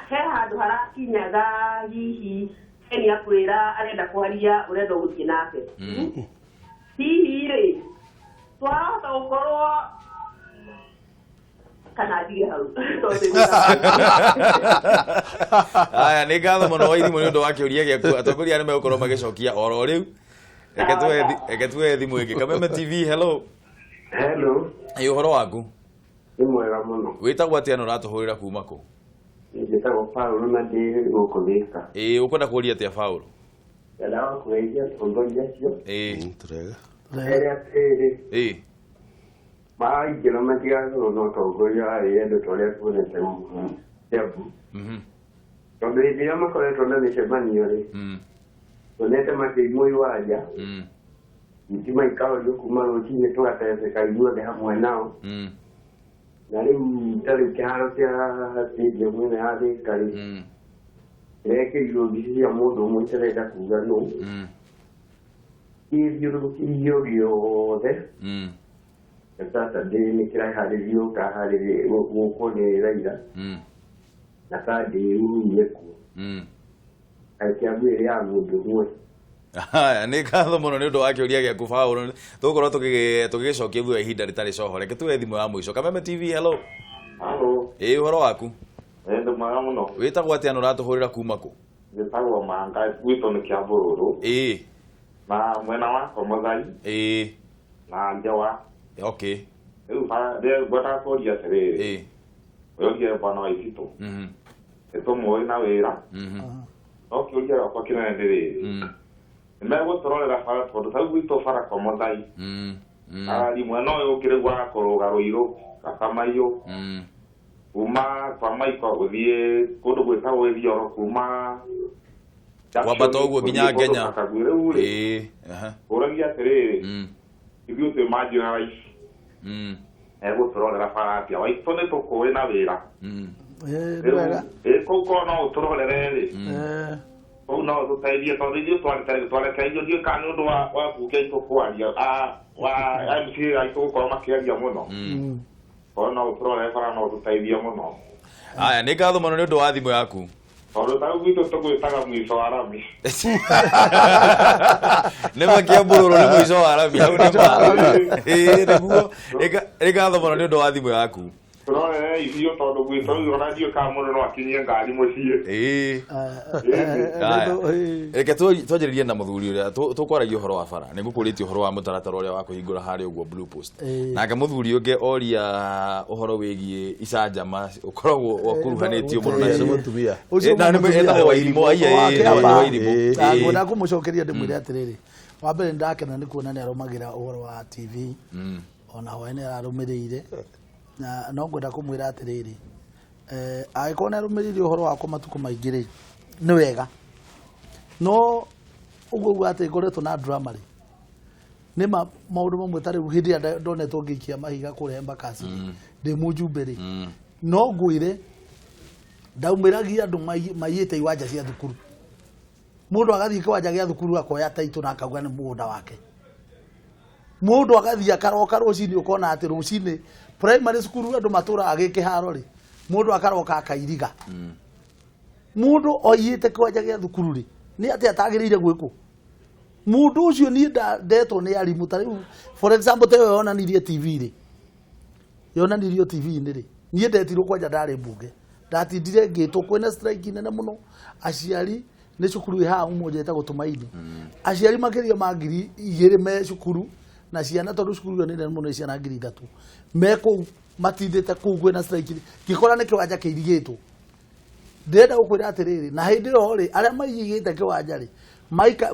he handũ harakinyaga hihi Ken akwĩra arenda kwaria, ũrenda gũthiĩ nake. Hihi rĩ, twahota gũkorwo kana ndige hau tondũ Aya, nĩ ngatho mũno Wairimũ nĩ ũndũ wa kĩũria gĩaku. Atongoria nĩ megũkorwo magĩcokia oro rĩu. Reke tuoe thimũ ĩngĩ. Kameme TV, hello. Hello. Ĩ, ũhoro waku? Nĩ mwega mũno. Wĩtagwo atĩa na ũratũhũrĩra kuma kũ? Njĩtagwo Paul na ndĩ gũkũ Thika. Ĩ, ũkwenda kũũria atĩa Paul? Ndendaga kũgeithia atongoria acio. Tũrega. Ere atĩrĩrĩ, maingĩra matigakorwo na ũtongoria wa wĩyendo ta ũrĩa tuonete gũkũ Kiambu. Tondũ hĩndĩ ĩrĩa makoretwo na mĩcemanio rĩ, tuonete makĩimwo iwanja, thitima ikahorio kuma rũcinĩ tũgateceka ithuothe hamwe nao. Na rĩu ta rĩu kĩharo kĩa stadium ĩno ya Thika rĩ, kĩrekĩrirwo mbica cia mũndũ ũmwe itarenda kuga nũ, gĩthiũrũrũkĩirio gĩothe. Na Saturday nĩ kĩraharĩrio kaharĩrio gũkwo nĩ Raila, na Sunday Uhuru ekuo. Kaĩ Kiambu ĩrĩ ya mũndũ ũmwe? Haya, nĩ ngatho mũno nĩ ũndũ wa kĩũria gĩaku Paul. Tũgũkorwo tũgĩgĩcokia thutha wa ihinda rĩtarĩ coho. Reke tuoe thimũ ya mũico. Kameme TV, hello. Hello. Ĩ, ũhoro waku? Ĩ, ndĩ mwega mũno. Wĩtagwo atĩa na ũratũhũrĩra kuma kũ? Njĩtagwo Manga, gwitũ nĩ Kĩambũrũrũ. Na mwena wa Komothai. Na Njewa. Rĩu ngwendaga kũũria atĩrĩrĩ, ũrĩorie bwana Waititũ, nĩtũmũĩ na wĩra, no kĩũria gĩakwa kĩnene nĩ rĩrĩ, nĩ megũtũrorera bara, tondũ ta rĩu gwitũ bara Komothai, arari mwena ũyũ ũngĩ rĩu wa kũrũga Rũirũ, Gakamaiyũ, kuma kwa Maiko gũthiĩ kũndũ gwĩtagwo Ĩthioro, kuma Kwambata ũguo nginya gũthiĩ kũndũ Ngenya. ta Kagui. Rĩu rĩ, ũragia atĩrĩrĩ, ithuĩ twĩ marginalized, egũtũrorera bara atĩa? Waitũ nĩ tũkũĩ na wĩra. Nĩ wega. Rĩu kũu korwo no ũtũrorere rĩ, Kũu no tũteithie tondũ ithuĩ twarekereirio ndiũĩ kana nĩ ũndũ wa mbunge aitũ kwaria wa MCA aitũ gũkorwo makĩaria mũno. Koguo no ũtũrore bara no ũtũteithie mũno. Aya, nĩ ngatho mũno nĩ ũndũ wa thimũ yaku. Tondũ ta rĩu gwitũ tũgwĩtaga mũico wa rami. Nĩ ma Kiambu rũrũ nĩ mũico wa rami hau nĩ ma. Ĩĩ nĩguo. Nĩ ngatho mũno nĩ ũndũ wa thimũ yaku. Tũrorere biũ tondũ gwitũ rĩu ona ndiũĩ kana mũndũ no akinyie ngari mũciĩ. Ĩĩ. Aya. Reke twanjĩrĩrie na mũthuri ũrĩa tũkwaragia ũhoro wa bara. Nĩ ngũkũrĩtie ũhoro wa mũtaratara ũrĩa wa kũhingũra harĩa ũguo Blue Post. Nake mũthuri ũngĩ oria ũhoro wĩgiĩ icanjama ũkoragwo wakuruhanĩtio mũno nacio. Nĩ mũtumia. Ũcio Na nĩ mũtumia. etagwo Wairimũ, aiya, ĩĩ, nĩ Wairimũ. Na ngwenda kũmũcokeria ndĩmwĩre atĩrĩrĩ, wa mbere nĩndakena nĩ kuona nĩ arũmagĩra ũhoro wa TV, ona hwaĩ nĩ ararũmĩrĩire, na no ngwenda kũmwĩra atĩrĩrĩ, angĩkorwo nĩ arũmĩrĩire ũhoro wakwa matukũ maingĩ rĩ, nĩ wega, no ũguo uga atĩ ngoretwo na drama rĩ, nĩ ma maũndũ mamwe ta rĩu hĩndĩ ĩrĩa ndonetwo ngĩikia mahiga kũrĩa Embakasi ndĩ mũjumbe rĩ, no ngwĩre ndaumĩragia andũ maiyĩte iwanja cia thukuru. Mũndũ agathiĩ kĩwanja gĩa thukuru akoya taitũ na akauga nĩ mũgũnda wake. Mũndũ agathiĩ akaroka rũcinĩ, ũkona atĩ rũcinĩ primary school andũ matũraga gĩ kĩharo rĩ, mũndũ akaroka akairiga. Mũndũ oiyĩte kĩwanja gĩa thukuru rĩ, nĩ atĩa atagĩrĩire gwĩkwo? Mũndũ ũcio niĩ ndetwo nĩ arimũ ta rĩu, for example, ta ĩyo yonanirie TV rĩ, yonanirio TV-inĩ rĩ, niĩ ndetirwo kwanja ndarĩ mbunge, ndatindire ngĩtwo kwĩna strike nene mũno, aciari nĩ cukuru ĩ haha Umoja ĩtagwo Tumaini, aciari makĩria ma 2000 me cukuru na ciana, tondũ cukuru ĩyo nĩ nene mũno, nĩ ciana 3000 me kũu matindĩte kũu kwĩna strike, ngĩkora nĩ kĩwanja kĩirigĩtwo. Ndĩrenda gũkwĩra atĩrĩrĩ, na hĩndĩ ĩyo rĩ, arĩa maigĩte kĩwanja rĩ,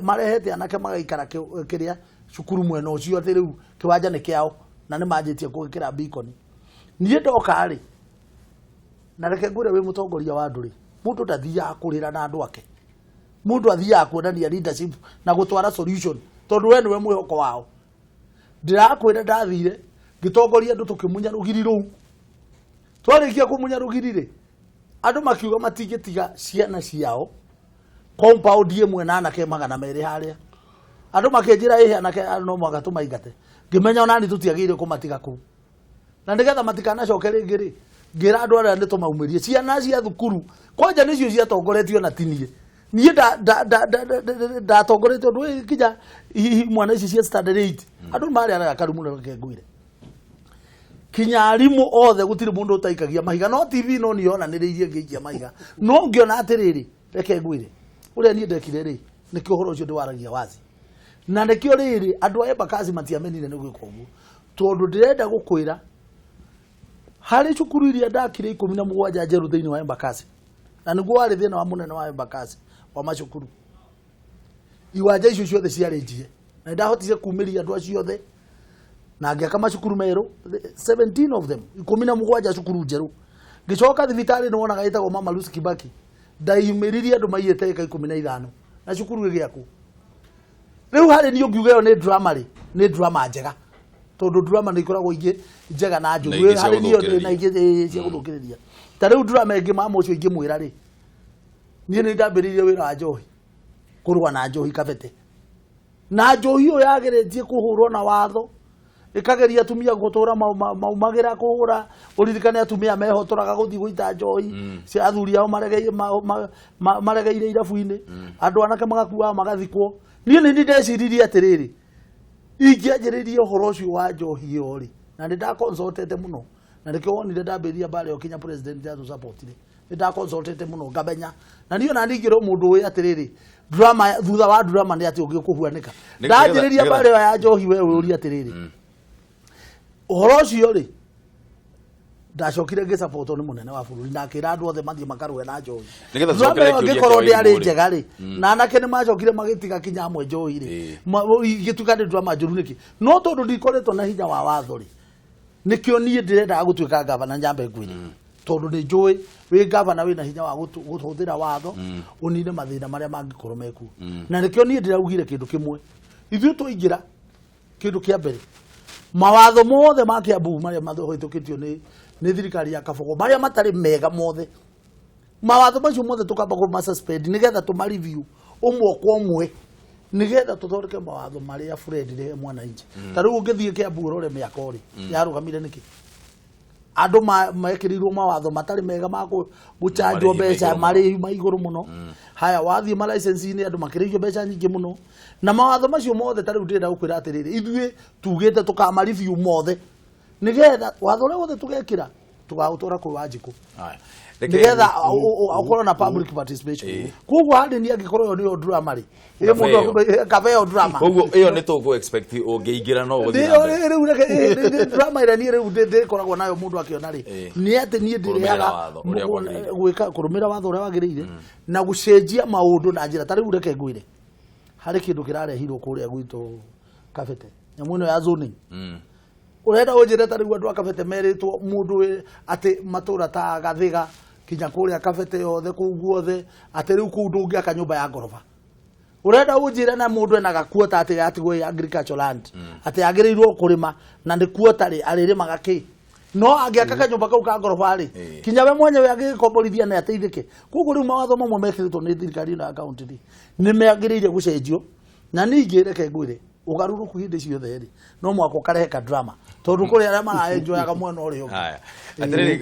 marehete anake magaikara kĩrĩa cukuru mwena ũcio, atĩ rĩu kĩwanja nĩ kĩao na nĩ manjĩtie kũgĩkĩra beacon. Niĩ ndoka rĩ, na reke ngwĩre wĩ mũtongoria wa andũ rĩ, mũndũ ndathiaga kũrĩra na andũ ake, mũndũ athiaga kuonania leadership na gũtwara solution, tondũ we nĩwe mwĩhoko wao. Ndĩrakwĩra ndathire ngĩtongoria andũ tũkĩmunya rũgiri rũu, twarĩkia kũmunya rũgiri rĩ, andũ makiuga matingĩtiga ciana ciao compound ĩmwe na anake 200 harĩa. Andũ makĩnjĩra ĩhĩ anake no mũhaka tũmaingate, ngĩmenya onani tũtiagĩrĩire kũmatiga kũu, na nĩgetha matikanacoke rĩngĩ rĩ, ngĩra andũ arĩa nĩ tũmaumĩrie ciana cia thukuru kwanja nĩcio ciatongoretio na tinie niĩ ndatongoretio ũndũ nginya hihi mwana ici cia standard 8 andũ marĩ arakaru mũno. Reke ngwĩre kinya arimũ othe gũtirĩ mũndũ ũtaikagia mahiga, no TV no niĩ yonanĩrĩirie ngĩikia mahiga, no ngĩona atĩrĩrĩ, reke ngwĩre ũrĩa niĩ ndekire rĩ, nĩkĩo ũhoro ũcio ndĩwaragia wazi, na nĩkĩo rĩrĩ andũ a Embakasi matiamenire nĩ gwĩka ũguo, tondũ ndĩrenda gũkwĩra harĩ cukuru iria ndakire 17 njerũ thĩinĩ wa Embakasi, na nĩguo warĩ thĩna wa mũnene wa Embakasi wa macukuru, iwanja icio ciothe ciarĩ njie, na nĩndahotire kumĩria andũ acio othe na ngĩaka macukuru merũ, 17 of them, 17 cukuru njerũ. Ngĩcoka thibitarĩ nĩ wonaga ĩtagwo Mama Lucy Kibaki, ndaimĩririe andũ maiyĩte ĩka 15 na cukuru ĩgĩakwo. Rĩu harĩ niĩ ũngiuga ĩyo nĩ drama rĩ, nĩ drama njega, tondũ drama nĩ ikoragwo ingĩ njega na njũru. Na ingĩ cia Harĩ niĩ gũthũkĩrĩria. Na ingĩ cia gũthũkĩrĩria. Ta rĩu drama ĩngĩ mama ũcio ingĩmwĩra rĩ, niĩ nĩ ndambĩrĩirie wĩra wa njohi, kũrũa na njohi kabete, na njohi ĩyo yageretie kũhũrwo na watho, ĩkageria atumia gũtũra maumagĩra kũhũra, ũririkane atumia mehotoraga gũthiĩ gũita njohi cia athuri ao maregeire irabu-inĩ, andũ anake magakuaga magathikwo. Niĩ nĩ ndeciririe atĩrĩrĩ, ingĩanjĩrĩirie ũhoro ũcio wa njohi ĩyo rĩ, na nĩ ndaconsultete mũno, na nĩkĩo wonire ndambĩrĩria mbara ĩyo kinya president atũsupportire, nĩ ndaconsultete mũno ngamenya, na niĩ ona ningĩrwo mũndũ ũĩ atĩrĩrĩ, drama thutha wa drama nĩ atĩ ũngĩ ũkũhuanĩka. Ndanjĩrĩria mbara ĩyo ya njohi, we ũrie atĩrĩrĩ, ũhoro ũcio rĩ, ndacokire ngĩsupportwo nĩ mũnene wa bũrũri na akĩra andũ othe mathiĩ makarũe na njohi. Nĩgetha Drama tũcokere ĩyo kĩũria angĩkorwo kĩa ndĩarĩ Wairimũ rĩ. njega rĩ, na anake nĩ macokire magĩtiga kinya amwe njohi rĩ, igĩtuĩka nĩ drama njũru nĩkĩ? No tondũ ndikoretwo na hinya wa watho rĩ, nĩkĩo niĩ ndĩrendaga gũtuĩka gavana, nyambe ngwĩre, tondũ nĩ njũĩ wĩ gavana wĩna hinya wa gũhũthĩra watho ũnine mathĩna marĩa mangĩkorwo mekuo. Na nĩkĩo niĩ ndĩraugire kĩndũ kĩmwe, ithuĩ twaingĩra, kĩndũ kĩa mbere, mawatho mothe ma Kiambu marĩa mahĩtũkĩtio nĩ thirikari ya Kabogo marĩa matarĩ mega mothe. Mawatho macio mothe tũkamba kũma suspend nĩgetha tũma review ũmwe kwa ũmwe, nĩgetha tũthondeke mawatho marĩa friendly he mwananchi. Ta rĩu ũngĩthiĩ Kiambu ũrore mĩako rĩ, yarũgamire nĩkĩ? Andũ mekĩrĩirwo mawatho matarĩ mega ma gũchanjwo Marĩhi mbeca, ma igũrũ. Marĩhi ma igũrũ mũno. Haya, wathiĩ ma license-inĩ, andũ makĩrĩhio mbeca nyingĩ mũno. Na mawatho macio mothe, ta rĩu ndĩrenda gũkwĩra atĩrĩrĩ, ithuĩ tugĩte tũkama review mothe, nĩgetha watho ũrĩa wothe tũgekĩra tũgaũtwara kwĩ Wanjikũ, Haya. Nĩgetha ũkorwo na public participation. Koguo harĩ niĩ, angĩkorwo ĩyo nĩyo drama rĩ, ĩ Kabe mũndũ ĩyo. Kabe ĩyo drama. Koguo ĩyo nĩ tũkũ expect ũngĩingĩra no ũgũthiĩ na Nĩyo mbere. rĩu reke drama ĩrĩa niĩ rĩu ndĩkoragwo nayo mũndũ akĩona rĩ, nĩ atĩ niĩ Kũrũmĩrĩra ndĩrehaga watho ũrĩa kwagĩrĩire. Gwĩka kũrũmĩrĩra watho ũrĩa wagĩrĩire na gũcenjia maũndũ na njĩra, ta rĩu reke ngwĩre, harĩ kĩndũ kĩrarehirwo kũrĩa gwitũ Kabete, nyamũ ĩno ya zoning. Ũrenda ũnjĩre ta rĩu andũ a Kabete merĩtwo mũndũ atĩ matũra ta Gathiga kinya kũrĩa Kabete yothe, kũu guothe, atĩ rĩu kũu ndũngĩaka nyũmba ya ngoroba. Ũrenda ũnjĩre na mũndũ ena gakuota atĩ yatigwo ĩ agricultural land, atĩ agĩrĩirwo kũrĩma na nĩ kuota rĩ, arĩrĩmaga kĩ? No angĩaka kanyũmba kau ka ngoroba rĩ, kinya we mwenyewe angĩgĩkomborithia na ateithĩke. Koguo rĩu mawatho mamwe mekĩrĩtwo nĩ thirikari ĩno ya kaunti rĩ, nĩ magĩrĩire gũcenjio. Na ningĩ reke ngwĩre, ũgarũrũku hĩndĩ ciothe rĩ, no mũhaka ũkarehe ka drama, tondũ kũrĩ arĩa maraenjoyaga mwena ũrĩa ũngĩ. Haya, atĩrĩrĩ,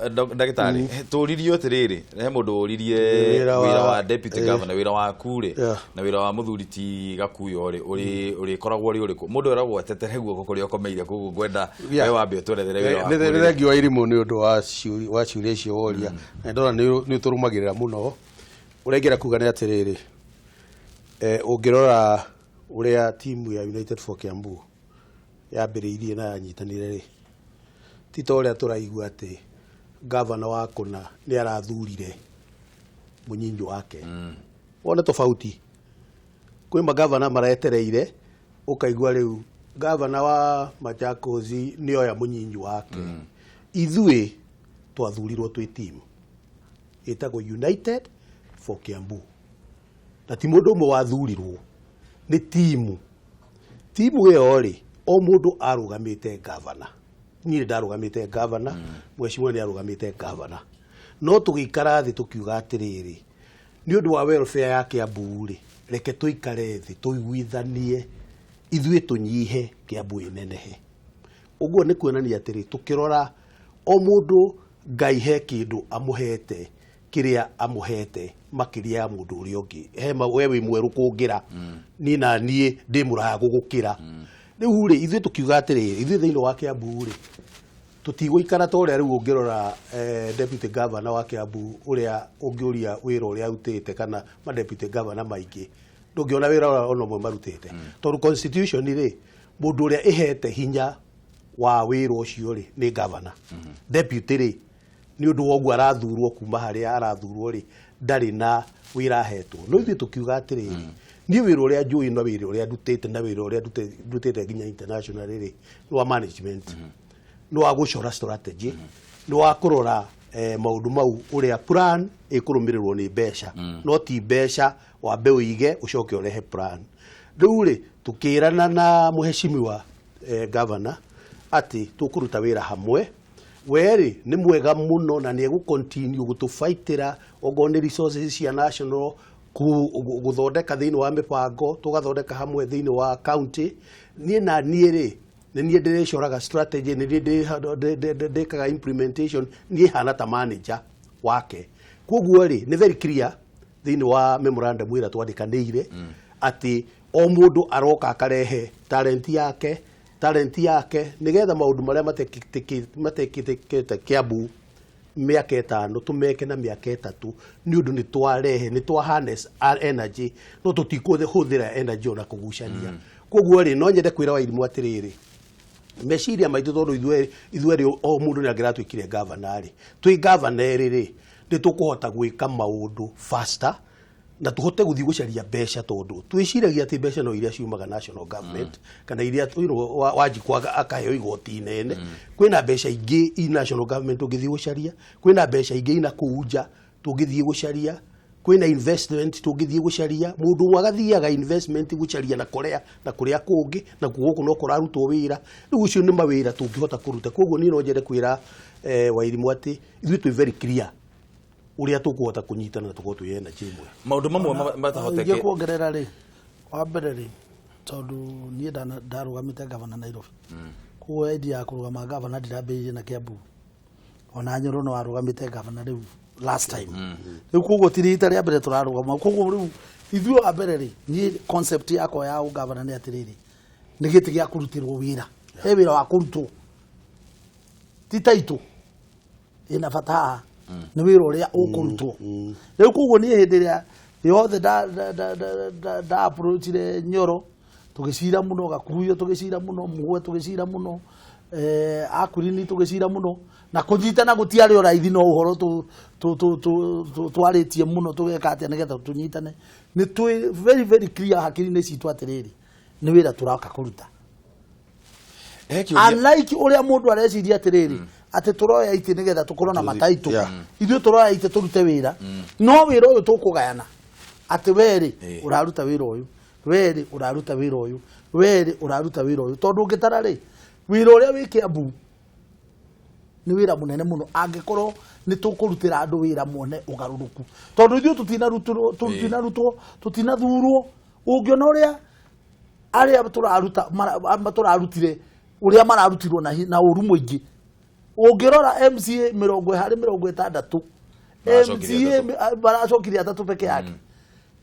ndagĩtarĩ, tũririo atĩrĩrĩ, he mũndũ ũririe Wĩra wĩra wa deputy governor, wĩra waku rĩ, na wĩra wa mũthuri ti Gakuyo rĩ, ũrĩkoragwo ũrĩ ũrĩkũ? Mũndũ eragwo atetere guoko kũrĩa ũkomeire, koguo ngwenda we wambe ũtwerethere wĩra waku Nĩ rĩ. thengiũ wa irimũ nĩ ũndũ wa ciũria icio woria, na ndona nĩ ũtũrũmagĩrĩra mũno. Ũrĩa ingĩenda kuga nĩ atĩrĩrĩ, ũngĩrora ũrĩa timu ya United for Kiambu yambĩrĩirie na yanyitanire rĩ, ti ta ũrĩa tũraigua atĩ gavana wa kũna nĩ arathurire mũnyinyi wake. Wone tofauti, kwĩ magavana maretereire, ũkaigua rĩu gavana wa Machakos nĩ oya mũnyinyi wake. Ithuĩ twathurirwo twĩ timu ĩtagwo United for Kiambu, na ti mũndũ ũmwe wathurirwo, nĩ timu. Timu ĩyo rĩ, o mũndũ arũgamĩte gavana. Niĩ nĩ ndarũgamĩte gavana, mheshimiwa nĩ arũgamĩte gavana, no tũgĩikara thĩ tũkiuga atĩrĩrĩ, nĩ ũndũ wa welfare ya Kiambu rĩ, reke tũikare thĩ tũiguithanie, ithuĩ tũnyihe, Kiambu ĩnenehe. Ũguo nĩ kuonania atĩrĩ, tũkĩrora o mũndũ, Ngai he kĩndũ amũhete, kĩrĩa amũhete makĩria ya mũndũ ũrĩa ũngĩ. He we wĩ mwerũ kũngĩra niĩ, na niĩ ndĩ mũraya gũgũkĩra. Rĩu rĩ, ithuĩ tũkiuga atĩrĩrĩ, ithuĩ thĩinĩ wa Kiambu rĩ, tũtigũikara ta ũrĩa rĩu ũngĩrora deputy governor wa Kiambu, ũrĩa ũngĩũria wĩra ũrĩa arutĩte, kana ma deputy governor maingĩ, ndũngĩona wĩra ũrĩa ona ũmwe marutĩte, tondũ constitution rĩ, mũndũ ũrĩa ĩhete hinya wa wĩra ũcio rĩ, nĩ governor. Deputy rĩ, nĩ ũndũ wa ũguo arathurwo kuma harĩa arathurwo rĩ, ndarĩ na wĩra ahetwo. No ithuĩ tũkiuga atĩrĩrĩ, niĩ wĩra ũrĩa njũĩ na wĩra ũrĩa ndutĩte na wĩra ũrĩa ndutĩte nginya international rĩ, nĩ wa management, nĩ wa gũcora strategy, nĩ wa kũrora maũndũ mau, ũrĩa plan ĩkũrũmĩrĩrwo nĩ mbeca, no ti mbeca wambe ũige ũcoke ũrehe plan. Rĩu rĩ, tũkĩrana na mheshimiwa governor atĩ tũkũruta wĩra hamwe. We rĩ, nĩ mwega mũno na nĩ egũ continue gũtũbaitĩra, okorwo nĩ resources cia national gũthondeka thĩinĩ wa mĩbango, tũgathondeka hamwe thĩinĩ wa county. Niĩ na niĩ rĩ, nĩ niĩ ndĩrĩcoraga strategy, nĩ niĩ ndĩkaga implementation, niĩ hana ta manager wake. Koguo rĩ, nĩ very clear thĩinĩ wa memorandum ĩrĩa twandĩkanĩire atĩ o mũndũ aroka akarehe talent yake nĩgetha maũndũ marĩa matekĩkĩte Kiambu mĩaka 5 tũmeke na mĩaka 3, nĩ ũndũ nĩ twarehe, nĩ twa harness our energy, no tũtikũhũthĩra energy ona kũgucania. Koguo rĩ, no nyende kwĩra Wairimũ atĩrĩrĩ, meciria maitũ, tondũ ithuerĩ o mũndũ nĩ angĩratuĩkire gavana rĩ, twĩ gavana erĩ rĩ, nĩ tũkũhota gwĩka maũndũ faster na tũhote gũthiĩ gũcaria mbeca, tondũ twĩciragia atĩ mbeca no iria ciumaga national government, kana iria Wanjikũ akaheo igoti inene. Kwĩna mbeca ingĩ i national government tũngĩthiĩ gũcaria, kwĩna mbeca ingĩ ina kũu nja tũngĩthiĩ gũcaria, kwĩna investment tũngĩthiĩ gũcaria. Mũndũ ũmwe agathiaga investment gũcaria na kũrĩa na kũrĩa kũngĩ, na kuo gũkũ no kũrarutwo wĩra. Rĩu ũcio nĩ mawĩra tũngĩhota kũruta. Koguo niĩ no nyende kwĩra Wairimũ atĩ ithuĩ twĩ very clear. Ũrĩa tũkũhota kũnyitana na tũkorwo twĩ energy ĩmwe. Maũndũ mamwe matahoteke. Ingĩkuongerera rĩ, wa mbere rĩ, tondũ niĩ ndarũgamĩte gavana Nairobi, koguo idea ya kũrũgama gavana ndirambĩrĩirie na Kiambu, ona Nyoro no arũgamĩte gavana rĩu last time. Rĩu koguo ti rita rĩa mbere tũrarũgama. Koguo rĩu ithuĩ, wa mbere rĩ, niĩ concept yakwa ya ũgavana nĩ atĩrĩrĩ, nĩ gĩtĩ gĩa kũrutĩrwo wĩra, he wĩra wa kũrutwo, ti taitũ ĩna bata haha, nĩ wĩra ũrĩa ũkũrutwo. Rĩu koguo niĩ hĩndĩ ĩrĩa yothe nda approachire Nyoro, tũgĩcira mũno, Gakuyo tũgĩcira mũno, Mũgwe tũgĩcira mũno, Akurini tũgĩcira mũno, na kũnyitana gũtiarĩ o raithi, no ũhoro twarĩtie mũno, tũgeka atĩa nĩgetha tũnyitane. Nĩ twĩ very very clear hakiri-inĩ citũ atĩrĩrĩ, nĩ wĩra tũroka kũruta. He kĩũria. Unlike ũrĩa mũndũ areciria atĩrĩrĩ, atĩ tũroya itĩ nĩgetha tũkorwo na mataitũ, ithuĩ tũroya itĩ tũrute wĩra, no wĩra ũyũ tũkũgayana atĩ werĩ ũraruta wĩra ũyũ, werĩ ũraruta wĩra ũyũ, werĩ ũraruta wĩra ũyũ, tondũ ũngĩtara rĩ, wĩra ũrĩa wĩ Kiambu nĩ wĩra mũnene mũno angĩkorwo nĩ tũkũrutĩra andũ wĩra mone ũgarũrũku, tondũ ithuĩ tũtinarutwo, tũtinathurwo. Ũngĩona ũrĩa arĩa tũraruta tũrarutire, ũrĩa mararutirwo na ũru mũingĩ, ũngĩrora MCA 60 harĩ 60, Maracokirie. MCA maracokirie atatũ peke yake.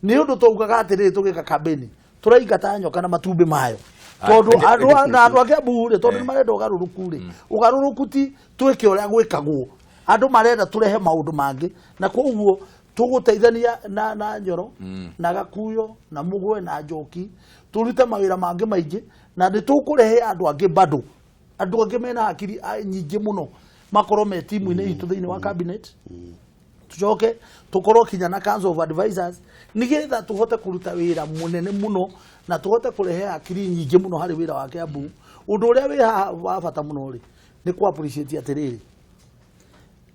Nĩ ũndũ twaugaga atĩrĩrĩ, tũgĩka campaign, tũraingata nyoka na matumbĩ mayo, tondũ na andũ a Kiambu rĩ, tondũ nĩ marenda ũgarũrũku rĩ, ũgarũrũku ti twĩke ũrĩa gwĩkagwo, andũ marenda tũrehe maũndũ mangĩ, na koguo tũgũteithania na Nyoro na Gakuyo na Mũgwe na Njoki tũrute mawĩra mangĩ maingĩ, na nĩ tũkũrehe andũ angĩ bado, andũ angĩ mena hakiri nyingĩ mũno makorwo me timu-inĩ itũ thĩinĩ wa cabinet, tucoke tukorwo kinya na council of advisors, nigetha tuhote kuruta wĩra mũnene mũno na tuhote kũrehe hakiri nyingĩ mũno harĩ wĩra wa Kiambu. Ũndũ ũrĩa wĩ haha wa bata mũno rĩ, nĩ ku appreciate atĩrĩrĩ,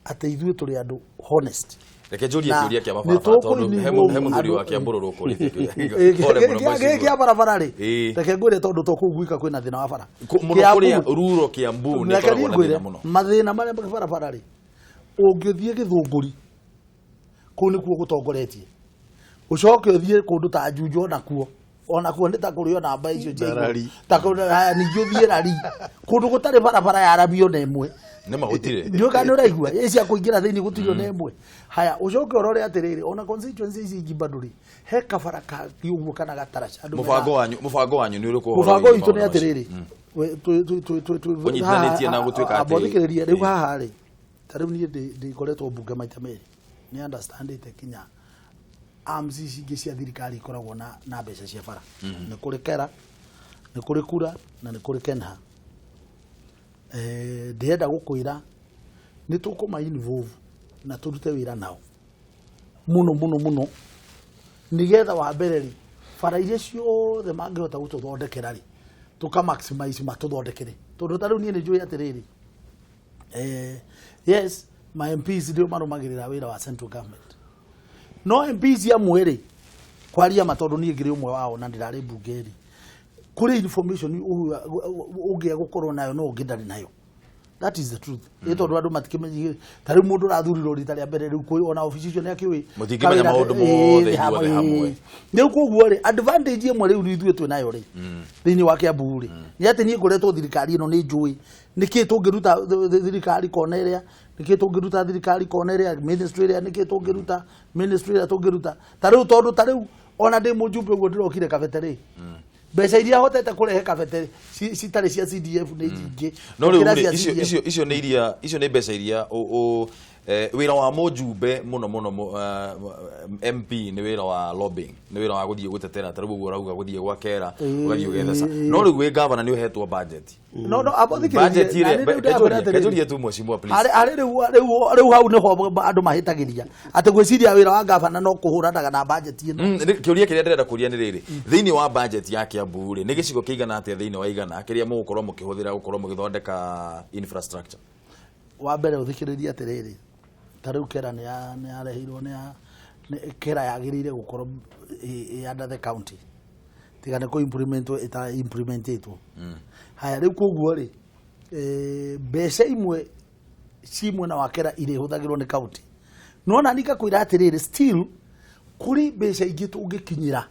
atĩ ithuĩ tũrĩ andũ honest. Reke njũrie Na kĩũria kĩa nĩ mabarabara, tondũ tũkũ he mũthuri wa andũ- Kiambu rũkũrĩtie kĩũria. Pole mũno, gĩkĩ mheshimiwa. kĩa barabara rĩ, reke ngwĩre, tondũ to kũu gwika kwĩna thĩna wa bara. Mũno kũrĩa ruro Kiambu nĩ Reke ĩkoragwo niĩ na ngwĩre, thĩna mũno. Mathĩna marĩa barabara rĩ, ũngĩthiĩ Gĩthũngũri, kũu nĩkuo gũtongoretie, ũcoke ũthiĩ kũndũ ta Juja, onakuo nĩ ta kũrĩ o namba icio cia igũrũ. Rari. Ta haya, ningĩ ũthiĩ Rari, kũndũ gũtarĩ barabara ya rami ona ĩmwe. Nĩ ma gũtirĩ. Ndiũĩ kana nĩ ũraigua ĩ cia kũingĩra thĩinĩ, gũtirĩ ona ĩmwe. Haya, ũcoke ũrore atĩrĩrĩ, ona constituency ici ingĩ bado rĩ, he kabara kangĩ ũguo kana gataraca andũ Mũbango wanyu nĩ ũrĩkũ ũhoro Mũbango wĩgiĩ witũ nĩ maũndũ macio? atĩrĩrĩ, Ũnyitithanĩtie na gũtuĩka atĩ- amba ũthikĩrĩrie rĩu haha rĩ, ta rĩu niĩ ndĩkoretwo mbunge maita merĩ, nĩ understandĩte kinya arms ici ingĩ cia thirikari ikoragwo na mbeca cia bara. Nĩ kũrĩ KeRRA, nĩ kũrĩ KURA na nĩ kũrĩ KeNHA. Ndĩrenda gũkwĩra nĩ tũkũma involve na tũrute wĩra nao mũno mũno mũno, nĩgetha wa mbere rĩ, bara iria ciothe mangĩhota gũtũthondekera rĩ, tũka maximize matũthondekere, tondũ ta rĩu niĩ nĩ njũĩ atĩrĩrĩ, yes, ma MPs ndio marũmagĩrĩra wĩra wa central government, no MPs amwe rĩ, kwaria ma, tondũ niĩ ngĩrĩ ũmwe wao na ndĩrarĩ mbunge rĩ, kũrĩ information ũngĩa gũkorwo nayo no ũngĩ ndarĩ nayo. That is the truth. Ĩ tondũ andũ matikĩmenyi, ta rĩu mũndũ ũrathurirwo rita rĩa mbere rĩu ona obici icio nĩ akĩũĩ. Mũtingĩmenya maũndũ mothe inyuothe hamwe. Rĩu koguo rĩ, advantage ĩmwe rĩu ithuĩ twĩ nayo rĩ thĩinĩ wa Kiambu rĩ, nĩ atĩ niĩ ngoretwo thirikari ĩno, nĩ njũĩ nĩkĩ tũngĩruta thirikari kona ĩrĩa, nĩkĩ tũngĩruta thirikari kona ĩrĩa, ministry ĩrĩa, nĩkĩ tũngĩruta ministry ĩrĩa tũngĩruta. Ta rĩu, tondũ ta rĩu ona ndĩ mũjumbe ũguo ndĩrokire Kabete rĩ, mbeca iria hotete kũrehe Kabete citarĩ cia CDF nĩ nyingĩ No rĩu gũkĩra rĩ, cia icio CDF. icio nĩ iria, icio nĩ mbeca iria wĩra wa mũjumbe mũno mũno MP nĩ wĩra wa lobbying, nĩ wĩra wa gũthiĩ gũtetera, ta rĩu ũguo ũrauga gũthiĩ gwa KeRRA, ũgathiĩ ũgetheca. No rĩu wĩ gavana nĩ ũhetwo budget. No, abo thikĩrĩrie, Budget na ĩrĩa nĩ rĩu ndĩrakwĩra atĩrĩrĩ. Kenjũrie tu, mheshimiwa, please. Harĩ rĩu hau nĩho andũ mahĩtagĩria, atĩ gwĩciria wĩra wa gavana no kũhũranaga na budget ĩno. Kĩũria kĩrĩa ndĩrenda kũria nĩ rĩrĩ: thĩinĩ wa budget ya Kiambu rĩ, nĩ gĩcigo kĩigana atĩa thĩinĩ wa 100 kĩrĩa mũgũkorwo mũkĩhũthĩra gũkorwo mũgĩthondeka infrastructure? Wa mbere ũthikĩrĩrie atĩrĩrĩ, ta rĩu KeRRA nĩ yareheirwo KeRRA yagĩrĩire gũkorwo ĩ under the county, tiga nĩ kũ implement ĩta implementetwo. Haya, rĩu koguo rĩ, mbeca imwe ci mwena wa KeRRA irĩhũthagĩrwo nĩ county. Nona nikakwĩra atĩrĩrĩ, still kũrĩ mbeca ingĩ tũngĩkinyĩra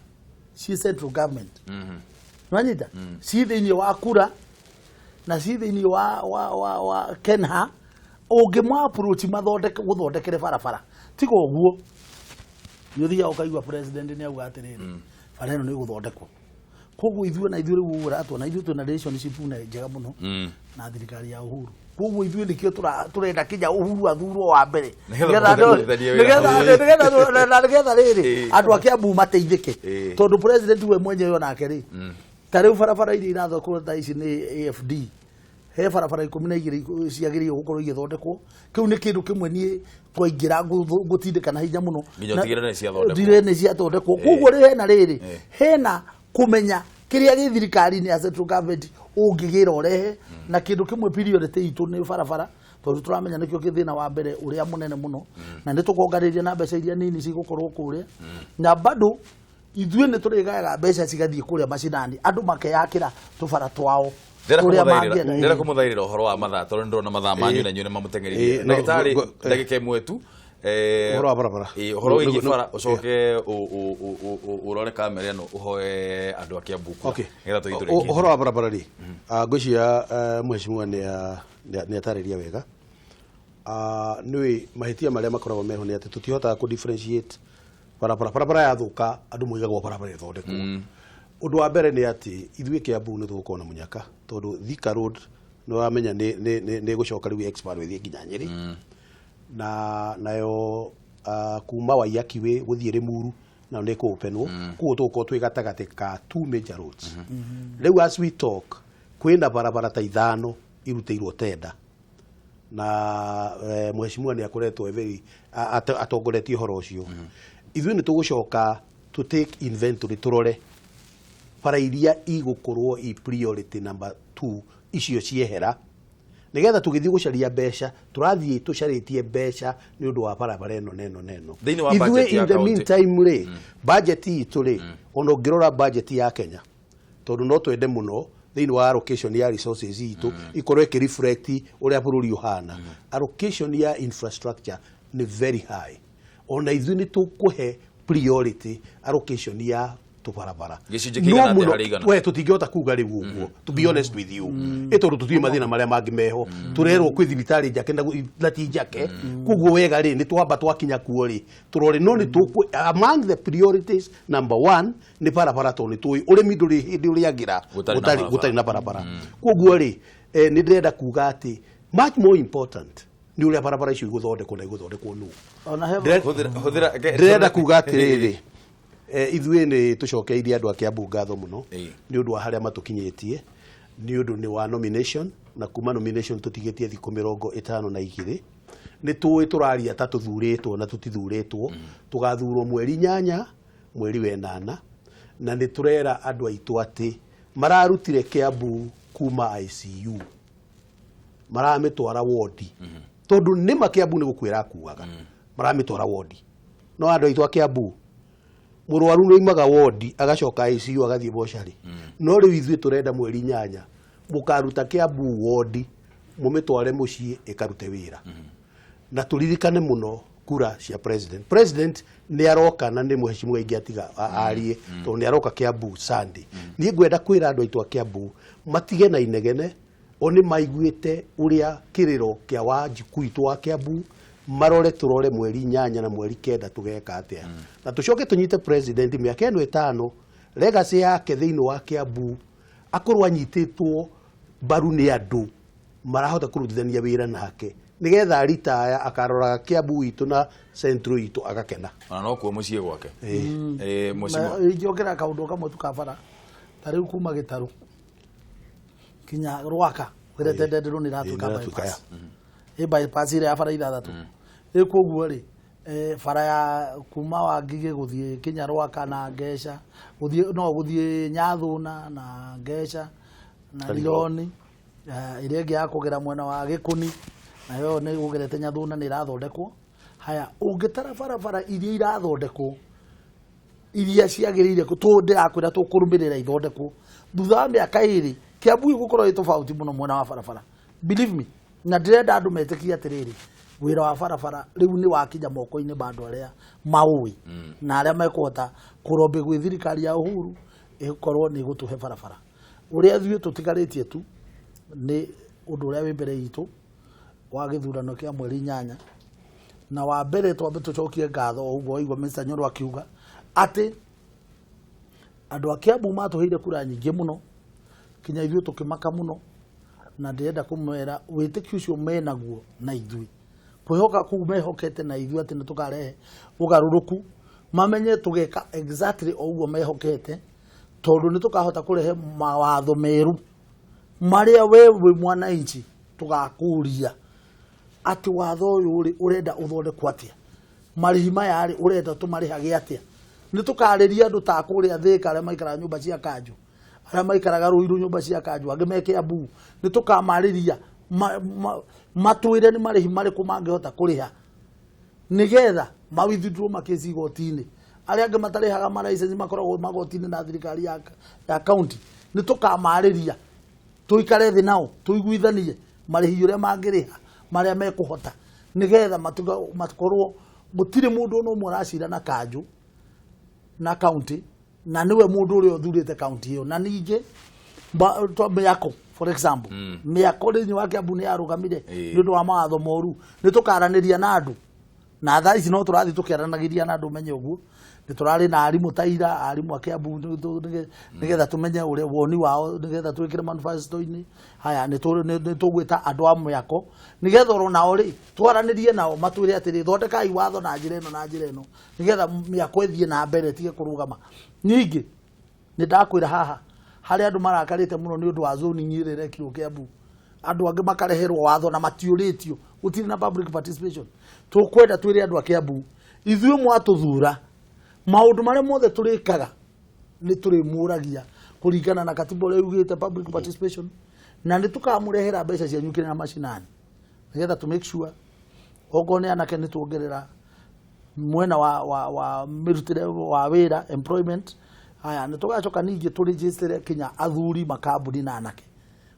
ci central government. Nwanyita ci thĩinĩ wa kura na ci thĩinĩ wa Kenha, ũngĩmwa approach mathondeke gũthondekere barabara, tiga ũguo nĩ ũthiaga ũkaigua president nĩ auga atĩrĩrĩ, bara ĩno nĩ ĩgũthondekwo. Koguo ithuĩ na ithuĩ rĩu ũratwo na ithuĩ twĩna relationship na njega mũno na thirikari ya Uhuru. Koguo ithuĩ nĩkĩo tũrenda kinya Uhuru athurwo wa mbere, Nĩgetha mũhote kũrutithania wĩra. Nĩgetha rĩrĩ andũ a Kiambu mateithĩke, tondũ president we mwenyewe onake rĩ, ta rĩu barabara iria irathondekwo thaa ici nĩ AFD, he barabara 12 ciagĩrĩirwo gũkorwo igĩthondekwo. Kĩu nĩ kĩndũ kĩmwe niĩ twaingĩra ngũtindĩka na hinya mũno. Nginya ũtigĩrĩre nĩ ciathondekwo. Ũtigĩrĩre nĩ ciathondekwo. Koguo rĩ, hena rĩrĩ, hena kũmenya kĩrĩa gĩ thirikari-inĩ ya central government ũngĩgĩra ũrehe, na kĩndũ kĩmwe priority itũ nĩ barabara, tondũ tũramenya nĩkĩo kĩ thĩna wa mbere ũrĩa mũnene mũno, na nĩ tũkonganĩrĩria na mbeca iria nini cigũkorwo kũrĩa, na bado ithuĩ nĩ tũrĩgayaga mbeca cigathiĩ kũrĩa macinani, andũ makeyakĩra tũbara twao Ndĩrenda kũrĩa kũmũthaithĩra mangĩenda. Ndĩrenda kũmũthaithĩra ũhoro wa mathaa, tondũ nĩndĩrona mathaa manyu na inyuĩ nĩ mamũteng'eririe. Ndagĩtarĩ, ndagĩka ĩmwe tu. Ũhoro wa barabara. Ũhoro wĩgiĩ bara, ũcoke ũrore kamera ĩno, ũhoe andũ a Kiambu kura, nĩgetha tũthiĩ tũrĩkie. Ũhoro wa barabara rĩ, ngwĩciria mheshimiwa nĩ atarĩria wega. Nĩũĩ mahĩtia marĩa makoragwo meho nĩ atĩ tũtihotaga kũ differentiate barabara. Barabara yathũka, andũ moigagwo barabara ĩthondekwo. Ũndũ wa mbere nĩ atĩ ithuĩ Kiambu nĩ tũgũkorwo na mũnyaka, tondũ Thika Road nĩ wamenya nĩ ĩgũcoka rĩu expand ĩthiĩ nginya Nyĩrĩ, na nayo kuma Waiyaki Way gũthiĩ Limuru nayo nĩ ĩkũ-openwo. Koguo tũgũkorwo twĩ gatagatĩ ka two major roads. Rĩu as we talk, kwĩna barabara ta ithano irutĩirwo tenda, na mheshimiwa nĩ akoretwo e very atongoretie ũhoro ũcio. Ithuĩ nĩ tũgũcoka to take inventory, tũrore bara iria igũkorwo i priority number 2, icio ciehera, nigetha tũgĩthiĩ gũcaria mbeca, tũrathiĩ tũcarĩtie mbeca nĩ ũndũ wa barabara ĩno na ĩno na ĩno. Thĩinĩ wa Ithuĩ budget ya in the county. meantime rĩ, budget itũ rĩ, ona ũngĩrora budget ya Kenya, tondũ no twende mũno thĩinĩ wa allocation ya resources itũ ikorwo ĩkĩ reflect ũrĩa bũrũri ũhana, allocation ya infrastructure nĩ very high. Ona ithuĩ nĩ tũkũhe priority allocation ya tũbarabara. Gĩcunjĩ kĩigana No atĩa mũno, harĩ igana? We tũtingĩhota kuga rĩu ũguo, to be honest with you, ĩ tondũ tũtiũĩ mathĩna marĩa mangĩ meho. Tũrerwo kwĩ thibitarĩ njake na ti njake. Koguo wega rĩ, nĩ twamba twakinya kuo rĩ, tũrore. No nĩ tũkũ among the priorities, number one nĩ barabara, tondũ nĩ tũĩ ũrĩmi ndũrĩ hĩndĩ ũrĩagĩra Gũtarĩ na barabara. Gũtarĩ na barabara. Koguo rĩ, nĩ ndĩrenda kuga atĩ much more important nĩ ũrĩa barabara icio igũthondekwo na igũthondekwo nũ. Ona he Hũthĩra Ndĩrenda kuga atĩrĩrĩ, ithuĩ nĩ tũcokeirie andũ a Kiambu ngatho mũno nĩ ũndũ wa harĩa matũkinyĩtie, nĩ ũndũ nĩ wa nomination, na kuma nomination tũtigĩtie thikũ 52. Nĩ tũĩ tũraria ta tũthurĩtwo na tũtithurĩtwo, tũgathurwo mweri 8 mweri wa ĩnana, na nĩ tũrera andũ aitũ atĩ mararutire Kiambu kuma ICU, maramĩtwara wodi, tondũ nĩma Kiambu nĩ gũkwĩra akuaga, maramĩtwara wodi. No andũ aitũ a Kiambu, mũrwaru nĩ oimaga wodi agacoka ICU, agathiĩ mocarĩ. No rĩu ithuĩ tũrenda mweri 8 mũkaruta Kiambu wodi, mũmĩtware mũciĩ ĩkarute wĩra. Na tũririkane mũno kura cia president. President nĩ aroka, na nĩ mheshimiwa ingĩ atiga arie, tondũ nĩ aroka Kiambu Sunday. Niĩ ngwenda kwĩra andũ aitũ a Kiambu matige na inegene, o nĩ maiguĩte ũrĩa kĩrĩro kĩa Wanjiku witũ wa Kiambu. Marore, tũrore mweri 8 na mweri 9 tũgeka atĩa, na tũcoke tũnyite president mĩaka ĩno 5, legacy yake thĩinĩ wa Kiambu akorwo anyitĩtwo mbaru nĩ andũ marahota kũrutithania wĩra nake, nĩgetha ritaya akaroraga Kiambu witũ na Central itũ agakena. Ona no kuo mũciĩ gwake. Mheshimiwa. Ingĩongera kaũndũ kamwe tu ka bara, ta rĩu kuma Gĩtarũ kinya Rwaka ũgerete Ndenderũ nĩ ĩratuĩka Ĩĩ, nĩ ĩratuĩka. Bypass, ĩ bypass ĩrĩa ya bara ithathatũ. Rĩu koguo rĩ, bara ya kuma Wangigĩ gũthiĩ kinya Rwaka na Ngeca, gũthiĩ no gũthiĩ Nyathũna na Ngeca na Rironi, ĩrĩa ĩngĩ ya kũgera mwena wa Gĩkũni nayo nĩ ũgerete Nyathũna nĩ ĩrathondekwo. Haya, ũngĩtara barabara iria irathondekwo, iria ciagĩrĩire tũ ndĩrakwĩra tũkũrũmĩrĩra ithondekwo thutha wa mĩaka 2, Kiambu ĩgũkorwo ĩ tofauti mũno mwena wa barabara, believe me. Na ndĩrenda andũ metĩkie atĩrĩrĩ, Wĩra wa barabara rĩu nĩ wakinya moko-inĩ ma andũ arĩa maũĩ na arĩa mekũhota kũrombe gwĩ thirikari ya Uhuru ĩkorwo nĩ ĩgũtũhe barabara. Ũrĩa ithuĩ tũtigarĩtie tu nĩ ũndũ ũrĩa wĩ mbere itũ wa gĩthurano kĩa mweri 8. Na wa mbere twambe tũcokie ngatho o ũguo waigua Mr. Nyoro akiuga atĩ andũ a Kiambu matũheire kura nyingĩ mũno kinya ithuĩ tũkĩmaka mũno, na ndĩrenda kũmera wĩtĩkio ũcio menaguo na ithuĩ, kwĩhoka kũu mehokete na ithuĩ atĩ nĩ tũkarehe ũgarũrũku, mamenye tũgeka exactly o ũguo mehokete, tondũ nĩ tũkahota kũrehe mawatho merũ marĩa we wĩ mwananchi tũgakũria atĩ watho ũyũ rĩ ũrenda ũthondekwo atĩa, marĩhi maya rĩ ũrenda tũmarĩhage atĩa. Nĩ tũkarĩria andũ ta kũrĩa Thĩka arĩa maikaraga nyũmba cia kanjũ, arĩa maikaraga Ruiru nyũmba cia kanjũ, angĩ me Kiambu, nĩ tũkamarĩria matwĩre nĩ marĩhi marĩkũ mangĩhota kũrĩha nĩgetha ma withdraw makesi igoti-inĩ. Arĩa angĩ matarĩhaga ma license makoragwo magoti-inĩ na thirikari ya county, nĩ tũkamarĩria tũikare thĩ nao tũiguithanie marĩhi ũrĩa mangĩrĩha marĩa mekũhota nĩgetha makorwo gũtirĩ mũndũ ona ũmwe ũracira na kanjũ na county, na nĩwe mũndũ ũrĩa ũthurĩte county ĩyo. Na ningĩ mĩako for example, mĩako thĩinĩ wa Kiambu nĩ yarũgamire nĩ ũndũ wa mawatho moru. Nĩ tũkaranĩria na andũ, na thaa ici no tũrathiĩ tũkĩaranagĩria na andũ menye ũguo. Nĩ tũrarĩ na arimũ ta ira, arimũ a Kiambu nĩgetha tũmenye ũrĩa woni wao, nĩgetha twĩkĩre manifesto-inĩ. Haya, nĩ tũgwĩta andũ a mĩako nĩgetha oro nao rĩ twaranĩrie nao matwĩre atĩrĩ, thondekai watho na njĩra ĩno na njĩra ĩno nĩgetha mĩako ĩthiĩ na mbere ĩtige kũrũgama. Ningĩ nĩ ndakwĩra haha harĩa andũ marakarĩte mũno nĩ ũndũ wa zoning ĩrĩa ĩrekirwo Kiambu, andũ angĩ makareherwo watho na matiũrĩtio, gũtirĩ na public participation. Tũkwenda twĩre andũ a Kiambu, ithuĩ mwatũthura maũndũ marĩa mothe tũrĩkaga nĩ tũrĩmũragia kũringana na katiba ũrĩa yugĩte public participation, na nĩ tũkamũrehera mbeca cianyu kĩrĩa macinani nĩgetha to make sure okorwo nĩ anake nĩ tuongerera mwena wa mĩrutĩre wa wĩra employment. Haya, nĩ tũgacoka ningĩ tũregistere kinya athuri makambuni na anake.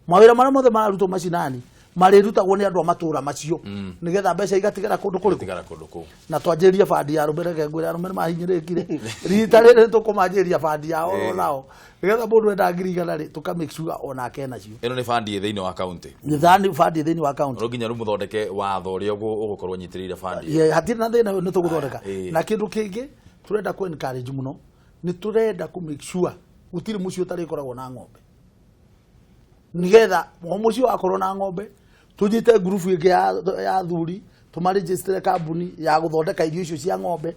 Mawĩra marĩa mothe mararutwo macinani marĩrutagwo nĩ andũ a matũra macio nĩgetha mbeca igatigara kũndũ kũrĩkũ? Igatigara kũndũ kũu. Na twanjĩrĩrie bandi ya arũme, reke ngwĩre arũme nĩ mahinyĩrĩkire rita rĩrĩ tũkũmanjĩrĩria bandi yao oro nao nĩgetha mũndũ enda 100,000 rĩ tũka make sure onake enacio. Ĩno nĩ bandi ĩ thĩinĩ wa county. Nĩ thani bandi thĩinĩ wa county. No nginya rĩu mũthondeke watho ũrĩa ũgũkorwo ũnyitĩrĩire bandi ĩyo. Hatirĩ na thĩna, nĩ tũgũthondeka. Na kĩndũ kĩngĩ tũrenda kũ encourage mũno, nĩ tũrenda kũ make sure gũtirĩ mũciĩ ũtarĩkoragwo na ng'ombe, nĩgetha o mũciĩ wakorwo na ng'ombe tũnyite ngurubu ĩngĩ ya athuri tũmaregistere kambuni ya gũthondeka irio icio cia ng'ombe,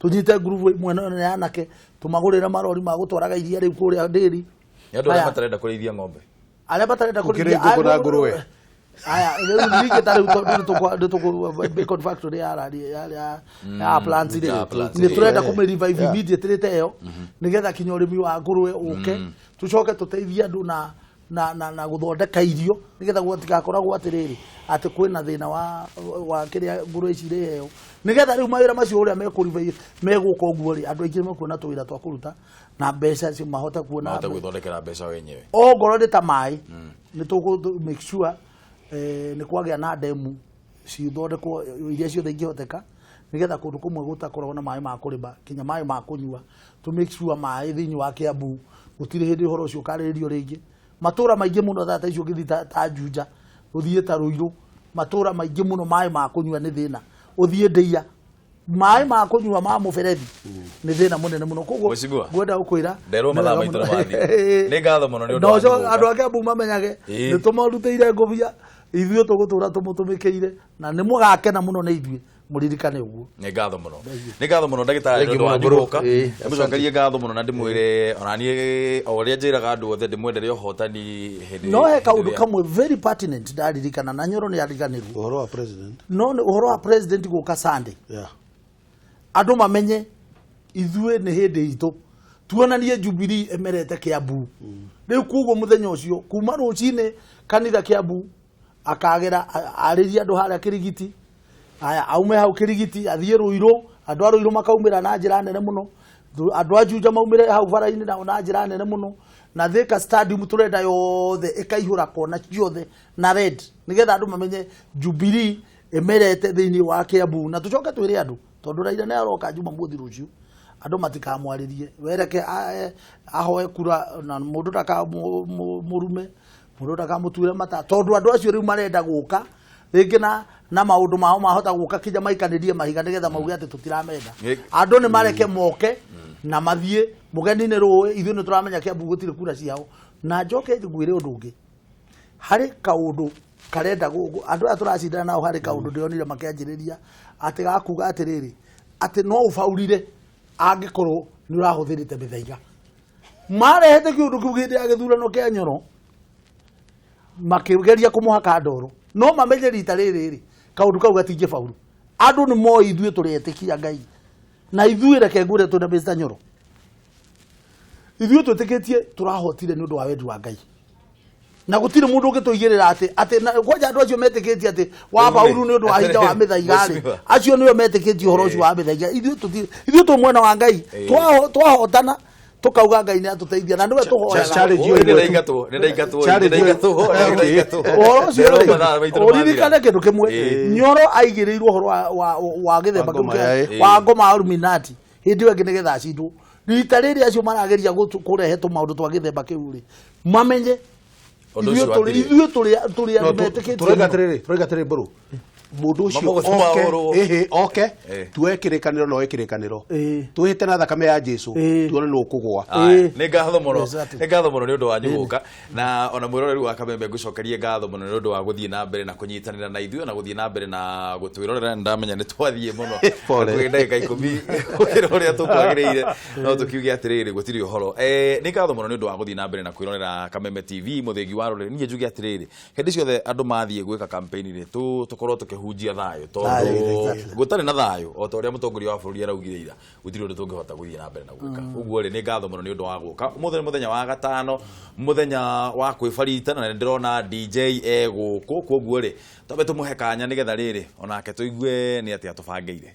tũnyite ngurubu ĩmwe na ya anake tũmagũrĩre marori ma gũtwaraga iria rĩu kũrĩa ndĩri. Nĩ andũ arĩa matarenda kũrĩithia ng'ombe, arĩa matarenda kũrĩithia ngũkũ na ngũrũwe. Aya, rĩu ningĩ ta rĩu tondũ nĩ tũkũ bacon factory ya plants rĩ, nĩ tũrenda kũmĩ revive immediately ta ĩyo nĩgetha kinya ũrĩmi wa ngũrũwe ũke, tũcoke tũteithie andũ na gũthondeka irio nĩgetha gũtigakoragwo atĩrĩrĩ atĩ kwĩna thĩna wa kĩrĩa ngũrũwe ici irĩheo, nĩgetha rĩu mawĩra macio ũrĩa mekũriva megũka ũguo rĩ, andũ aingĩ mekuona tũwĩra twa kũruta na mbeca cio mahote kuona, mahote gwĩthondekera mbeca wenyewe. Ongorwo nĩ ta maĩ, nĩ tũkũ make sure nĩ kwagĩa na ndemu cithondekwo iria ciothe ingĩhoteka nĩgetha kũndũ kũmwe gũtakoragwo na maĩ ma kũrĩma kinya maĩ ma kũnyua, tũ make sure maĩ thĩinĩ wa Kiambu gũtirĩ hĩndĩ ũhoro ũcio ũkarĩrĩrio rĩngĩ. Matũra maingĩ mũno thaa ta icio ũngĩthiĩ ta Juja, ũthiĩ ta Ruiru, matũra maingĩ mũno maĩ ma kũnyua nĩ thĩna. Ũthiĩ Ndĩia, maĩ ma kũnyua ma mũberethi nĩ thĩna mũnene mũno. Koguo ngwenda gũkwĩra nderwo mathaa maitũ nĩ mathiĩ. Nĩ ngatho mũno nĩ ũndũ wa gũka. Andũ a Kiambu mamenyage nĩ tũmarutĩire ngũbia, ithuĩ tũgũtũra tũmũtũmĩkĩire na nĩ mũgakena mũno nĩ ithuĩ, mũririkane ũguo. Nĩ ngatho mũno. Nĩ ngatho mũno ndagĩtarĩ nĩ ũndũ wa gũka. Ndĩmũcokerie ngatho mũno na ndĩmwĩre ona niĩ o ũrĩa njĩraga andũ othe ndĩmwendere ũhotani hĩndĩ. No he kaũndũ kamwe very pertinent ndaririkana na Nyoro nĩ ariganĩrwo. Ũhoro wa president. No nĩ ũhoro wa president gũka Sunday. Andũ mamenye ithuĩ nĩ hĩndĩ itũ tuonanie Jubilee emerete Kiambu. Rĩu koguo mũthenya ũcio kuma rũcinĩ kanitha Kiambu akagera arĩrie andũ harĩa Kĩrigiti, aya aume hau Kĩrigiti athiĩ Ruiru, andũ a Ruiru makaumĩra na njĩra nene mũno, andũ a Juja maumĩre hau bara-inĩ nao na njĩra nene mũno, na Thika Stadium tũrenda yothe ĩkaihũra kona ciothe na red nĩgetha andũ mamenye Jubilee Ĩmerete thĩinĩ wa Kiambu, na tũcoke twĩre andũ, tondũ Raila nĩ aroka Jumamothi rũciũ, andũ matikamwarĩrie, wereke ahoe kura na mũndũ ndakamũrume, mũndũ ndakamũture mata, tondũ andũ acio rĩu marenda gũka rĩngĩ na maũndũ mao mahota gũka kinya maikanĩrie mahiga nĩgetha mauge atĩ tũtiramenda. Andũ nĩ mareke moke na mathiĩ mũgeni nĩ rũĩ, ithuĩ nĩ tũramenya Kiambu gũtirĩ kura ciao. Na njoke ngwĩre ũndũ ũngĩ, harĩ kaũndũ karenda andũ aya tũracindana nao, harĩ kaũndũ ndĩronire makĩanjĩrĩria atĩ gakuga atĩrĩrĩ, atĩ no ũbaurire angĩkorwo nĩ ũrahũthĩrĩte mĩthaiga. Marehete kĩũndũ kĩu hĩndĩ ya gĩthurano kĩa Nyoro, makĩgeria kũmũhaka ndoro, no mamenye rita rĩrĩ rĩ, kaũndũ kau gatingĩbauru. Andũ nĩ moĩ ithuĩ tũrĩ etĩkia Ngai, na ithuĩ reke ngwĩre twĩna Mr. Nyoro, ithuĩ twĩtĩkĩtie tũrahotire nĩ ũndũ wa wendi wa Ngai, na gũtirĩ mũndũ ũngĩtũigĩrĩra atĩ kwanja andũ acio metĩkĩtie atĩ wa bauru nĩ ũndũ wa hinya wa mĩthaiga rĩ, acio nĩo metĩkĩtie ũhoro ũcio wa mĩthaiga. Ithuĩ twĩ mwena wa Ngai, twahotana tukauga Ngai nĩ atũteithia, na nĩwe tũhoyaga. Ũhoro ũcio rĩ, ũririkane kĩndũ kĩmwe, Nyoro aigĩrĩirwo ũhoro wa gĩthemba kĩu wa ngoma ya Illuminati hĩndĩ ĩyo ĩngĩ nĩgetha acindwo. Rita rĩrĩ acio marageria kũrehe tũmaũndũ twa gĩthemba kĩu rĩ, mamenye ithuĩ tũrĩ andũ metĩkĩtie. Tũroiga atĩrĩrĩ mbũrũ, mũndũ ũcio oke, oke tuoe kĩrĩkanĩro na oe kĩrĩkanĩro, twĩhĩte na thakame ya Jesu, tuone nũ ũkũgũa. Nĩ ngatho mũno, nĩ ngatho mũno nĩ ũndũ wanyu gũka, na ona mwĩroreri wa Kameme ngũcokerie ngatho mũno nĩ ũndũ wa gũthiĩ na mbere na kũnyitanĩra na ithuĩ, na gũthiĩ na mbere na gũtwĩrorera. Nĩ ndamenya nĩ twathiĩ mũno hakuhĩ ndagĩka 10 gũkĩra ũrĩa tũkwagĩrĩire, no tũkiuge atĩrĩrĩ gũtirĩ ũhoro. Nĩ ngatho mũno nĩ ũndũ wa gũthiĩ na mbere na kwĩrorera Kameme TV, mũthĩgi wa rũrĩrĩ. Niĩ njuge atĩrĩrĩ, hĩndĩ ciothe andũ mathiĩ gwĩka campaign rĩ, tũkorwo tũkĩhunjia thayũ, tondũ gũtarĩ na thayũ, o ta ũrĩa mũtongoria wa bũrũri araugire ira, gũtirĩ ũndũ tũngĩhota gũthiĩ na mbere na gwĩka. Ũguo rĩ, nĩ ngatho mũno nĩ ũndũ wa gũka. Ũmũthĩ nĩ mũthenya wa gatano, mũthenya wa kwĩbarita, na nĩ ndĩrona DJ e gũkũ, koguo rĩ, twambe tũmũhe kanya nĩgetha rĩrĩ onake tũigue nĩ atĩa tũbangĩire.